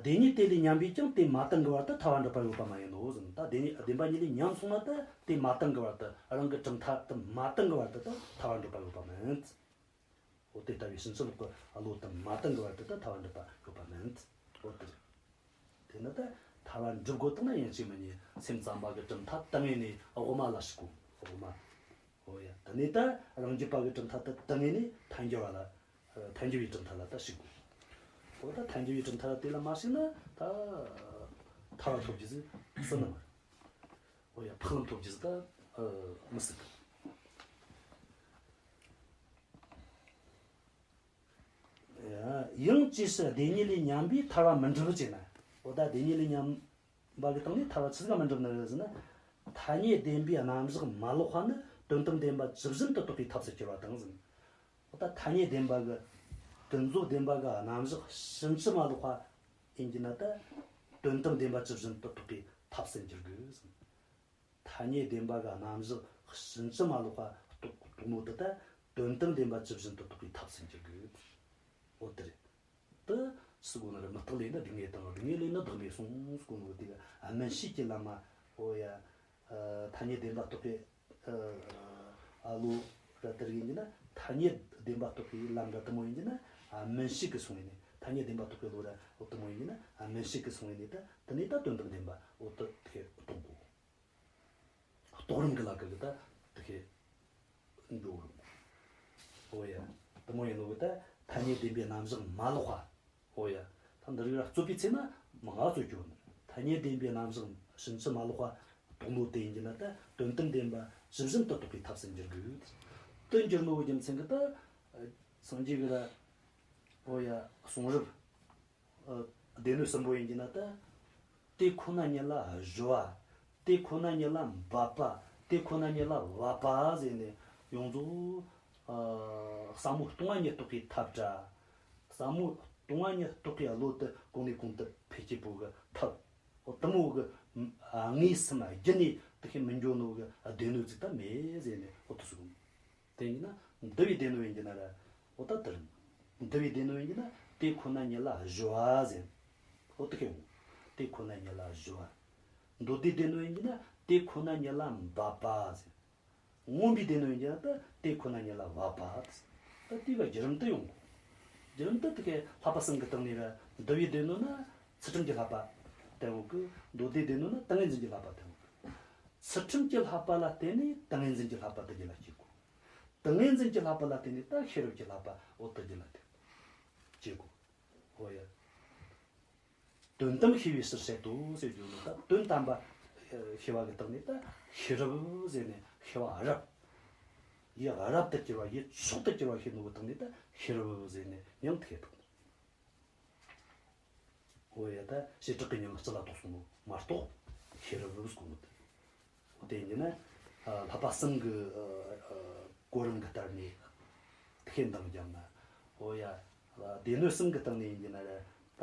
བདེན་གཉིས་དེ་ལས་ཉམས་པས་ཀྱང་དེ་མ་བཏང་གི་བར་དུ་ཐར་པ་འགྲུབ་པ་ཡོད་པ་མ་ཡིན་ནོ་ཟེར། ད་བདེན་གཉིས། བདེན་པ་གཉིས་ལས་ཉམས་སོང་ན་ད་དེ་མ་བཏང་གི་བར་དུ། རང་གི་གྲུབ་མཐའ་དེ་མ་བཏང་གི་བར་དུ་ད་ཐར་པ་འགྲུབ་པ་ཡོད་པ་མིན། འོ་དེ་ལྟ་བུའི་ཕྱིན་ཅི་ལོག་གི་བློ་དེ་མ་བཏང་གི་བར་དུ་ད་ཐར་པ་འགྲུབ་པ་ཡོད་པ་མིན། འོ་དེ་རེད། དེ་ནི་ད་ཐར་པ་འགྲུབ་དགོས་བཏང་ན་ཡིན་གཅིག་མིན་གཉིས་སེམས་ཙམ་པ་གི་གྲུབ་མཐའ་དེ་ངོས་ནས་དབུ་མ་ལ་ཞུགས་དགོས། དབུ་མ། འོ་ཡ། དེ་ནས་ད་རང་རྒྱུད་པ་གི་གྲུབ་མཐའ་དེ་དེ་ངོས་ནས་ཐལ་འགྱུར་བ་ལ། ཨ། ཐལ་འགྱུར་བའི་གྲུབ་མཐའ་ལ་ད་ཞུགས་དགོས། འོ་ད་ཐལ་འགྱུར་བའི་གྲུབ་མཐའ་ལ་དེ་ལ་མ་ཞུགས་ན་ད་ཐར་པ་ཐོབ་རྒྱུ་ཟིག་སྲིད་ནི་མ་རེད། འོ་ཡ། འཕགས་ལམ་ཐོབ་རྒྱུ་ཟིག་ད། ཨ། མི་སྲིད་གི། ཡང་ཅིའི་ཕྱིར་བདེན་གཉིས་ལས་ཉམས་པས་ཐར་པ་མི་འགྲུབ་ཅེ་ན། འོ་ད་བདེན་གཉིས་ལས་ཉམས་པ་གི་སྟེང་ནས་ཐར་པ་ཆི་ཟིག་ག་མི་འགྲུབ་ནི་རེད་ཟེར་ན། ཐ་སྙད་བདེན་པའི་རྣམ་གཞག་མ་ལོག་པ་ནི་དོན་དམ་བདེན་པ་ཇི་བཞིན་དུ་རྟོགས་པའི་ཐབས་སུ་གྱུར་པ་དང་ཟེར། འོ་ད་ཐ་སྙད་བདེན་པ་གི། ཀུན་རྫོབ་བདེན་པ་གི་རྣམ་གཞག་ཕྱིན་ཅི་མ་ལོག་པ་ཡིན་གྱི་ན་ད་དོན་དམ་བདེན་པ་ཇི་བཞིན་དུ་རྟོགས་པའི་ཐབས་སུ་འགྱུར་དགོས་ཟེར། ཐ་སྙད་བདེན་པ་གི་རྣམ་གཞག་ཕྱིན་ཅི་མ་ལོག་པ་རྟོགས་རྟོགས་ནོ་དེ་ད་དོན་དམ་བདེན་པ་ཇི་བཞིན་དུ་རྟོགས་པའི་ཐབས་སུ་འགྱུར་དགོས། འོ་དེ་རེད། དེ་ཟེར་གོ་ནི་རེད། མུ་སྟེགས་ལས་ནི་སྡུག་བསྔལ་དང་། སྡུག་བསྔལ་ལས་ནི་བདག་མེད་གསུངས་ཟེར་གོ་ནོ་དེ་གི་སྨིན་བྱེད་ཀྱི་ལམ་མ། འོ་ཡ། ཨ། ཐ་སྙད་བདེན་པ་རྟོགས་པའི། ཨ། ཨ། བློ་ར་དེ་རིགས་ཡིན་གྱི་ན། ཐ་སྙད་བདེན་པ་རྟོགས་པའི་ལམ་ར་དེ་མོ་ཡིན་གྱི་ན། ཨ། སྨིན་བྱེད་ཀྱི་སོང་ཡིན་ནི། ཐ་སྙད་བདེན་པ་རྟོགས་པའི་བློ་ར་འོ་དེ་མོ་ཡིན་གྱི་ན། ཨ། སྨིན་བྱེད་ཀྱི་སོང་ཡིན་ནི། ད་དེ་ནས་ད་དོན་དམ་བདེན་པ་འོ་དེ་དེ་རྟོགས་དགོས། རྟོགས་རིམ་གྱི་ལ་ཀ་གི་ད་དེ་འགྲོ་རུང་། འོ་ཡ། དེ་མོ་ཡིན་ནོ་གི་ད་ཐ་སྙད་བདེན་པའི་རྣམ་གཞག་མ་ལོག་པ། འོ་ཡ། ད་འདི་རིགས་ར་རྩོད་པའི་ཚེ་ན་མང་ང་རྩོད་རྒྱུ་ནི། ཐ་སྙད་བདེན་པའི་རྣམ་གཞག་ཕྱིན་ཅི་མ་ལོག་པ་རྟོགས་ནོ་དེ་ཡིན་གྱི་ན། ད་དོན་དམ་བདེན་པ་ཇི་བཞིན་དུ་རྟོགས་པའི་ཐབས་སུ་འགྱུར་དགོས། དེ་འགྱུར་ནོ་གི་རྒྱུ་མཚན་གྱིས་ད་སངས་རྒྱས་ཀྱིས་ར། འོ་ཡ། གསུང་རབ། ཨ། སྡེ་སྣོད་གསུམ་པོ་ཡིན་གྱི་ན་ད། དེ་ཁོ་ན་ཉིད་ལ་སྦྱོར་བ། དེ་ཁོ་ན་ཉིད་ལ་འབབ་པ། དེ་ཁོ་ན་ཉིད་ལ་བབ་པ་ཟེར་ནས་ཡོངས་རྫོགས། ཨ། ཟབ་མོ་སྟོང་པ་ཉིད་རྟོགས་པའི་ཐབས་ར། ཟབ་མོ་སྟོང་པ་ཉིད་རྟོགས་པའི་བློ་དེ་གོང་ནས་གོང་དུ་འཕེལ་བྱེད་པོ་གི་ཐབས། འོ་དེ་མོ་གི། ཨ། དངོས་སམ་རྒྱུ་ནས་དེ་ཤེས་མི་འགྱོ་ནོ་གི་སྡེ་སྣོད་ཅིག་ད་མེད་ཟེར་ནས་འོ་དེ་ཟེར་གོ། དེ་ཡིན་ན་འདུལ་བའི་སྡེ་སྣོད་ཡིན་གྱི་ན་ར། འོ་ད་དེ་རེད། འདུལ་བའི་སྡེ་སྣོད་ཡིན་གྱི་ན། དེ་ཁོ་ན་ཉིད་ལ་སྦྱོར་བ་ཟེར། འོ་དེ་ཁེ་འོང་། དེ་ཁོ་ན་ཉིད་ལ་སྦྱོར་བ། མདོ་སྡེའི་སྡེ་སྣོད་ཡིན་གྱི་ན། དེ་ཁོ་ན་ཉིད་ལ་འབབ་པ་ཟེར། མངོན་པའི་སྡེ་སྣོད་ཡིན་གྱི་ན། ད་དེ་ཁོ་ན་ཉིད་ལ་བབ་པ་ཟེར། ད་དེ་བ་བརྒྱུད་རིམ་དུ་ཡོང་གོ། བརྒྱུད་རིམ་དུ་དེ་ཁེ་བསླབ་པ་གསུམ་གྱི་སྟེང་ནས་ར། འདུལ་བའི་སྡེ་སྣོད་ན་ཚུལ་ཁྲིམས་ཀྱི་བསླབ་པ་བསྟན་ཡོད་གི། མདོ་སྡེའི་སྡེ་སྣོད་ན་ཏིང་ངེ་འཛིན་གྱི་བསླབ་པ་བསྟན་ཡོད་གི། ཚུལ་ཁྲིམས་ཀྱི་བསླབ་པ་ལ་བརྟེན་ནས་ཏིང་ངེ་འཛིན་གྱི་བསླབ་པ་དེ་རྒྱུད་ལ་སྐྱེ་དགོས། ཏིང་ངེ་འཛིན་གྱི་བསླབ་པ་ལ་བརྟེན་ནས་ད་ཤེས་རབ་ཀྱི་བསླབ་པ་འོ་དེ་རྒྱུད་ལ་སྐྱེ་དགོས། འོ་ཡ། དོན་དམ་ཤེས་པའི་ཕྱིར་བཤད་དོ་ཟེར་རྒྱུ་ནི། ད་དོན་དམ་པ་ཤེས་པ་གི་སྟེང་ནས་ད་ཤེས་རབ་ཟེར་ནས་ཤེས་པ་རབ། ཡིད་རབ་ཏུ་གྱུར་པ། ཡིད་མཆོག་ཏུ་གྱུར་པ་ཤེས་ནོ་གི་སྟེང་ནས་ད་ཤེས་རབ་ཟེར་ནས་མིང་དེ་ཤེས་དགོས། འོ་ཡ། ད་བྱེ་བྲག་གི་མིང་སྤྱི་ལ་གཏོགས་སོང་ནོ་མ་གཏོགས་ཤེས་རབ་ཟེར་གོ་ནོ་དེ། འོ་དེ་ཡིན་ན། ཨ། བསླབ་པ་གསུམ་གྱི། ཨ། ཨ། གོ་རིམ་གྱི་ལྟར་ནས་ཤེས་འདང་བརྒྱབ་ན། འོ་ཡ། ཨ། སྡེ་སྣོད་གསུམ་གྱི་སྟེང་ནས་ཡིན་གྱི་ན་ར། ད་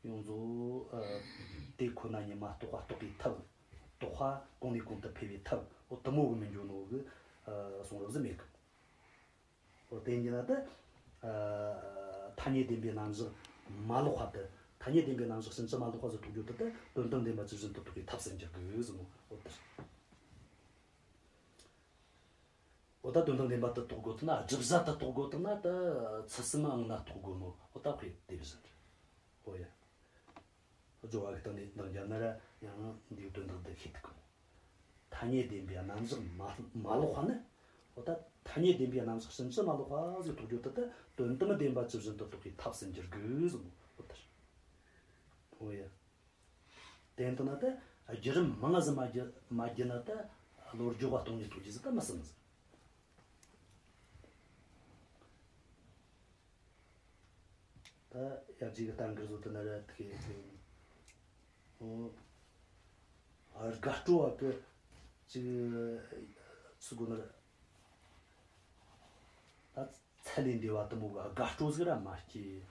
ཡོངས་རྫོགས། ཨ། དེ་ཁོ་ན་ཉིད་མ་རྟོགས་པ་རྟོགས་པའི་ཐབས། རྟོགས་པ་གོང་ནས་གོང་དུ་འཕེལ་བའི་ཐབས། འོ་དེ་མོ་གི་མི་འགྱོ་ནོ་གི། ཨ། གསུང་རབ་ཟིག་མེད་གི། འོ་དེ་ཡིན་གྱི་ན་ད། ཨ། ཐ་སྙད་བདེན་པའི་རྣམ་གཞག་མ་ལོག་པ་དེ། ཐ་སྙད་བདེན་པའི་རྣམ་གཞག་ཕྱིན་ཅི་མ་ལོག་པ་ཟིག་རྟོགས་རྒྱུ་དེ་ད་དོན་དམ་བདེན་པ་ཇི་བཞིན་དུ་རྟོགས་པའི་ཐབས་སུ་འགྱུར་དགོས་ཟེར་ནོ། འོ་དེ་རེད། འོ་ད་དོན་དམ་བདེན་པ་དེ་རྟོགས་དགོས་དེ་ན། བསྒྲུབ་བྱ་དེ་རྟོགས་དགོས་དེ་ན། ད་ཚུལ་གསུམ་ཨང་ན་རྟོགས་དགོས་ནོ། འོ་ད་དཔེ་དེ་བཞིན་རེད། འོ་ཡ། སྦྱོར་བ་གི་སྟེང་ནས་འདང་བརྒྱབ་ན་ར་ཡང་འདིའི་དོན་དག་འདི་ཤེས་ཐུབ་གི་མོ། ཐ་སྙད་བདེན་པའི་རྣམ་གཞག་མ་མ་ལོག་པ་ནི། འོ་ད་ཐ་སྙད་བདེན་པའི་རྣམ་གཞག་ཕྱིན་ཅི་མ་ལོག་པ་ཟིག་རྟོགས་རྒྱུ་དེ་ད་དོན་དམ་བདེན་པ་ཇི་བཞིན་དུ་རྟོགས་པའི་ཐབས་སུ་འགྱུར་དགོས་ཟེར་ནོ། འོ་ད་རེད། འོ་ཡ། དེ་ཡིན་ན་ད་བརྒྱུད་རིམ་མང་ཟིག་མ་བརྒྱུད་མ་བརྒྱུད་ན་ད་བློ་སྦྱོར་བ་སྟོང་ཉིད་རྟོགས་རྒྱུ་ཟིག་ད་མི་སྲིད་ཟེར། ད་ཡར་རྒྱས་ཀྱི་གཏམ་གྱི་བཟོ་དེ་ན་ར་ཐུག་གི། འོ། ཨ་དགའ་སྤྲོ་བ་གི་ཅིག་ཚུགས་གོ་ན་ར། ད་ཚད་ལས་འདས་པ་དེ་མོ་གི་དགའ་སྤྲོ་ཟིག་ར་མ་སྐྱེས།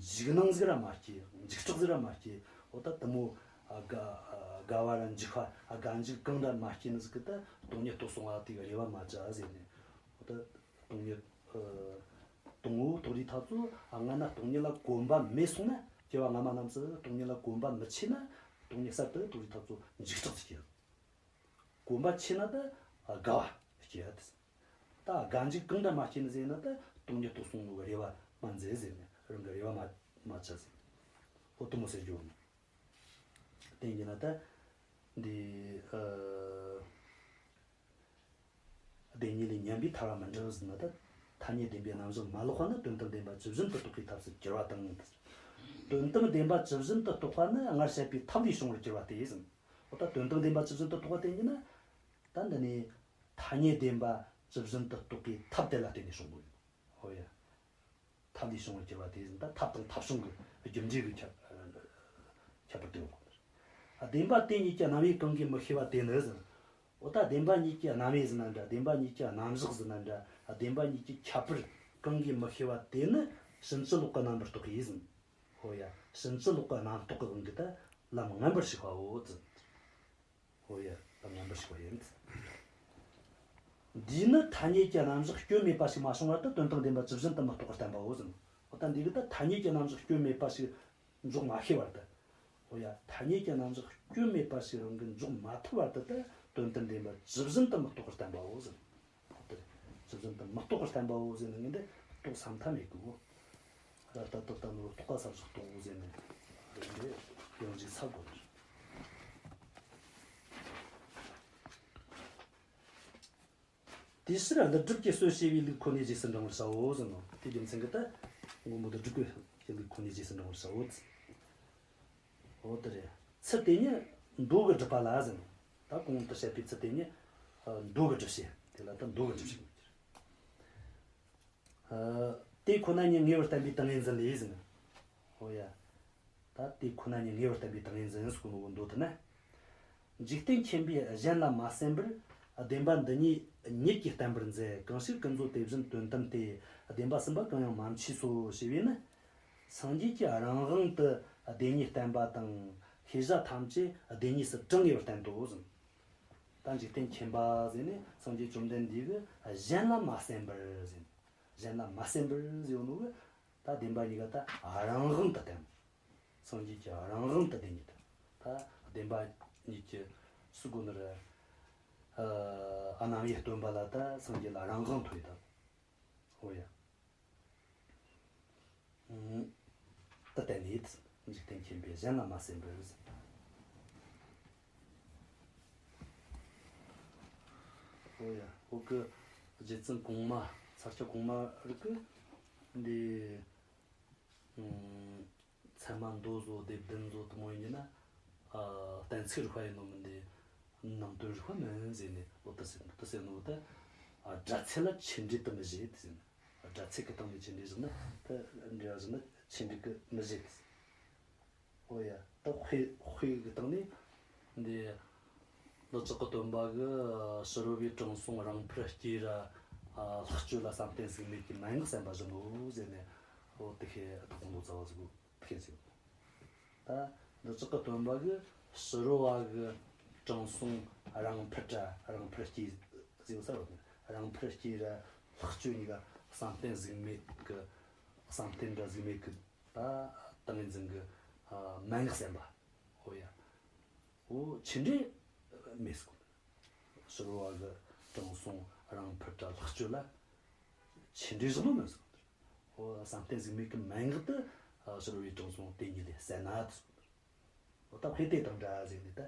འཇིགས་སྣང་ཟིག་ར་མ་སྐྱེས། འཇིགས་སྐྲག་ཟིག་ར་མ་སྐྱེས། འོ་ད་དེ་མོ་དགའ་དགའ་བ་ར་འཇིགས་པ་དགའ་འཇིགས་གང་འདྲ་མ་སྐྱེས་ནི་ཟིག་གི་ད་སྟོང་ཉིད་རྟོགས་སོང་བ་དེ་གི་རེ་བ་མ་བྱ་ཟེར་ནས། འོ་ད་སྟོང་ཉིད་ཨ་དང་པོ་རྟོགས་དུས་ཐག་ཚོ་ཨ་སྔ་ན་སྟོང་ཉིད་ལ་གོམས་པ་མེད་སོང་ན། སྐྱེ་བ་སྔ་མ་རྣམས་སུ་སྟོང་ཉིད་ལ་གོམས་པ་མི་ཆེ་ན། སྟོང་ཉིད་གསར་དུ་རྟོགས་དུས་ཐག་ཚོ་འཇིགས་སྐྲག་ཅིག་སྐྱེ། གོམས་པ་ཆེ་ན་ད་དགའ་བ་སྐྱེ་ཡ་དེ། ད་དགའ་འཇིགས་གང་འདྲ་མ་སྐྱེས་ནི་ཟེར་ན། ད་སྟོང་ཉིད་རྟོགས་སོང་ནོ་གི་རེ་བ་མ་མཛད་ཟེར་ནས། རང་གི་རེ་བ་མ་མ་བྱ་ཟེར། འོ་དེ་མོ་ཟེར་རྒྱུ་ནི། དེ་ཡིན་ན་ད་འདི་ཨ། བདེན་གཉིས་ལས་ཉམས་པའི་ཐར་བ་མི་འགྲུབ་ཟེར་ན། ད་ཐ་སྙད་བདེན་པའི་རྣམ་གཞག་མ་ལོག་པ་ནི་དོན་དམ་བདེན་པ་ཇི་བཞིན་དུ་རྟོགས་པའི་ཐབས་སུ་གྱུར་པ་དང་། དོན་དམ་བདེན་པ་ཇི་བཞིན་དུ་རྟོགས་པ་ནི་སྔར་བཤད་པའི་ཐབས་ལས་བྱུང་བར་གྱུར་པ་སྟེ་ཟེར། འོ་ད་དོན་དམ་བདེན་པ་ཇི་བཞིན་དུ་རྟོགས་པ་དེ་ཡིན་ན། ད་འདི་ནི་ཐ་སྙད་བདེན་པ་ཇི་བཞིན་དུ་རྟོགས་པའི་ཐབས་དེ་ལ་བརྟེན་ནས་བྱུང་བ་ཡིན། འོ་ཡ། ཐབས་ལས་བྱུང་བར་གྱུར་པ་དེ་ཟེར་ན། ད་ཐབས་དང་ཐབས་བྱུང་གི་རྒྱུ་འབྲས་ཀྱི་ཁྱད་ཁྱད་པར་དེ་ཡོད་གོ། བདེན་པ་དེ་གཉིས་ཀྱི་རྣམ་དབྱེ་གང་གིས་མི་ཤེས་པ་དེ་ནི་ཟེར། འོ་ད་བདེན་པ་གཉིས་ཀྱི་རྣམ་དབྱེ་ཟེར་ན་འདྲ། བདེན་པ་གཉིས་ཀྱི་རྣམ་གཞག་ཟེར་ན་འདྲ། བདེན་པ་གཉིས་ཀྱི་ཁྱད་པར་གང་གིས་མི་ཤེས་པ་དེ་ནི་ཕྱིན་ཅི་ལོག་གི་རྣམ་པར་རྟོག་པས་ཟེར། འོ་ཡ། ཕྱིན་ཅི་ལོག་གི་རྣམ་རྟོག་གི་དབང་གིས་ད་ལམ་ངན་པར་ཞུགས་པའོ་ཟེར། འོ་ཡ། ལམ་ངན་པར་ཞུགས་པ་ཡིན། འདིས་ནི་ཐ་སྙད་ཀྱི་རྣམ་གཞག་སྐྱོན་མེད་པ་ཞིག་མ་བྱུང་བར་དུ་དོན་དམ་བདེན་པ་ཇི་བཞིན་དུ་མི་རྟོགས་པར་བསྟན་པའོ་ཟེར། འོ་ད་འདི་གིས་ད་ཐ་སྙད་ཀྱི་རྣམ་གཞག་སྐྱོན་མེད་པ་ཞིག་འཇོག་མ་ཤེས་བར་དུ། འོ་ཡ། ཐ་སྙད་ཀྱི་རྣམ་གཞག་སྐྱོན་མེད་པ་ཞིག་རང་གིས་འཇོག་མ་ཐུབ་བར་དུ་ད་དོན་དམ་བདེན་པ་ཇི་བཞིན་དུ་མི་རྟོགས་པར་བསྟན་པའོ་ཟེར། དེ་ཇི་བཞིན་དུ་མི་རྟོགས་པར་བསྟན་པའོ་ཟེར་ནས་ངས་འདི་རྟོགས་སམ་ཐབས་མེད་གི། ད་ལྟ་ལྟ་ནོ་རྟོགས་པ་ས་བཞག་རྟོགས་ཟེར་ནས་འདི་ཡང་ཅིག་ས་དགོས། དེའི་ཕྱིར་ཀླུ་སྒྲུབ་ཀྱིས་སྲོལ་ཕྱེ་བའི་ལུགས་ཁོ་ནའི་རྗེས་སུ་འབྲང་བར་བྱའོ་ཟེར་ནོ། དེའི་རྒྱུ་མཚན་གྱིས་ད་མགོན་པོ་ཀླུ་སྒྲུབ་ཀྱི་ལུགས་ཁོ་ནའི་རྗེས་སུ་འབྲང་བར་བྱའོ། འོ་དེ་རེད། ཚུལ་དེ་ཉིད་མདོ་གི་སྒྲུབ་པ་ལ་ཟེར་ནོ། ད་གོང་དུ་བཤད་པའི་ཚུལ་དེ་ཉིད་ཨ་མདོ་གི་སྒྲུབ་བྱེད། དེ་ལ་ད་མདོ་གི་སྒྲུབ་བྱེད། ཨ་དེ་ཁོ་ན་ཉིད་ངེས་པར་བསྟན་པའི་ཏིང་ངེ་འཛིན་ལས་ཟེར་ནོ། འོ་ཡ། ད་དེ་ཁོ་ན་ཉིད་ངེས་པར་བསྟན་པའི་ཏིང་ངེ་འཛིན་ཟེར་གོ་ནོ་གི་མདོ་དེ་ན། འཇིག་རྟེན་མཁྱེན་པས་གཞན་ལ་མ་གསན་པར། བདེན་པ་འདི་གཉིས་ཉིད་ཀྱིས་བསྟན་པར་མཛད། གང་ཞིག་ཀུན་རྫོབ་དེ་བཞིན་དོན་དམ་སྟེ། བདེན་པ་གསུམ་པ་གང་ཡང་མ་མཆིས་སོ། ཞེས་པས་ནི། སངས་རྒྱས་ཀྱིས་རང་དབང་དུ་བདེན་གཉིས་བསྟན་པ་དང་། ཤེས་བྱ་ཐམས་ཅད་བདེན་གཉིས་སུ་གྲངས་ངེས་པར་བསྟན་ཏོ་ཟེར། ད་འཇིག་རྟེན་མཁྱེན་པ་ཟེར་ནས་སངས་རྒྱས་བཅོམ་ལྡན་འདས་ཀྱིས་གཞན་ལ་མ་གསན་པར་ཟེར། གཞན་ལ་མ་གསན་པར་ཟེར་ནོ་གི། ད་བདེན་པ་གཉིས་ཀ་ད་རང་དབང་དུ་བསྟན། སངས་རྒྱས་ཀྱིས་རང་དབང་དུ་བདེན་གཉིས་དང་། ད་བདེན་པ་གཉིས་ཀྱི་སུ་གོ་ནི་རེད། ཨ་རྣམ་དབྱེ་སྟོན་པ་ལ་ད་སངས་རྒྱས་ལ་རང་དབང་ཐོབ་ཡོད་དམ། འོ་ཡ། ཨང་། ད་ལྟ་ནས་འཇིག་རྟེན་མཁྱེན་པས་གཞན་ལ་མ་གསན་པར་ཟེར། འོ་ཡ། འོ་གི་རྗེ་བཙུན་གོང་མ་ས་སྐྱ་གོང་མ་རིགས་ཀྱི་འདི། ཨང་། ཚད་མ་མདོ་བཟོ་སྡེ་བདུན་བཟོ་དེ་མོ་ཡིན་ན། ཨ་གཏན་ཚིགས་རིག་པ་ཡིན་ནོ་མིན་ཏེ། ནང་དོན་རིག་པ་མིན་ཟེར་ནས་འོ་དེ་ཟེར་དེ་ཟེར་ནོ་ད། ཨ་སྒྲ་ཚད་ལ་ཆོས་འབྲེལ་དུ་མི་བཞེད་དེ་ཟེར་ནས། སྒྲ་ཚད་ཀྱི་སྟེང་ནས་ཆོས་འབྲེལ་བཞག་ན་ད་འབྲེལ་བ་བཞག་ན་ཆོས་འབྲེལ་གྱི་མི་བཞེད་དེ་ཟེར། འོ་ཡ། ད་དཔེ་དཔེ་གི་སྟེང་ནས་འདི་འདི་ལྕགས་ཀྱི་སྟོན་པ་གིས་ཕྱི་རོལ་པའི་དྲང་སྲོང་རིང་འཕུར་སྐྱེས་ར་ལྷག་སྤྱོད་ལ་བསམ་གཏན་གཟུགས་མེད་ཀྱི་མན་ངག་བསྟན་པ་བཞིན་ནོ་ཟེར་ནས་འོ་དེ་ཁེ་ད་གོང་དུ་རྩ་བ་ཟིག་གོ་ཁེ་ཟིག་ད་འདི་ལྕགས་ཀྱི་སྟོན་པ་གིས་ཕྱི་རོལ་བ་གི་དྲང་སྲོང་རིང་འཕུར་ར་རིང་འཕུར་སྐྱེས་ཟེར་ས་རོ། རིང་འཕུར་སྐྱེས་ར་ལྷག་སྤྱོད་གཉིས་ཀ་བསམ་གཏན་གཟུགས་མེད་ཀྱི་བསམ་གཏན་ར་གཟུགས་མེད་ཀྱི་ད་ཏིང་ངེ་འཛིན་གྱི་ཨ་མན་ངག་བསྟན་པ། འོ་ཡ། འོ་ཆོས་འབྲེལ་མེད་ཟེར་གོ། ཕྱི་རོལ་བ་གི་དྲང་སྲོང་རིང་འཕུར་ར་ལྷག་སྤྱོད་ལ་ཆོས་འབྲེལ་བཞག་ནོ་མེད་ཟེར་གོ། འོ་བསམ་གཏན་གཟུགས་མེད་ཀྱི་མན་ངག་དེ་ཨ་ཕྱི་རོལ་བའི་དྲང་སྲོང་དེ་ཉིད་ལས་གསན་ན་ཟེར་གོ། འོ་ད་དཔེ་དེ་དང་འདྲ་ཟེར་ནས་ད་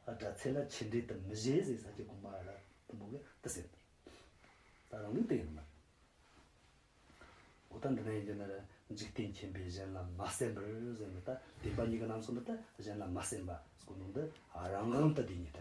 ཨ་སྒྲ་ཚད་ལ་ཆོས་འབྲེལ་དུ་མི་བཞེད་ཟེར་ས་ཀྱི་གོང་མ་ར་དེ་མོ་གི་དེ་ཟེར། རང་ལུགས་དེ་ཡིན་མ་རེད། འོ་ད་འདི་ན་ཡིན་རྒྱུ་ན་ར། འཇིག་རྟེན་མཁྱེན་པས་གཞན་ལ་མ་གསན་པར་ཟེར་ནི་ད། བདེན་པ་གཉིས་ཀྱི་རྣམ་གསུམ་འདི་ད་གཞན་ལ་མ་གསན་པ་ཟེར་གོ་ནོ་འདི་རང་དབང་དུ་བསྡུས་ནས་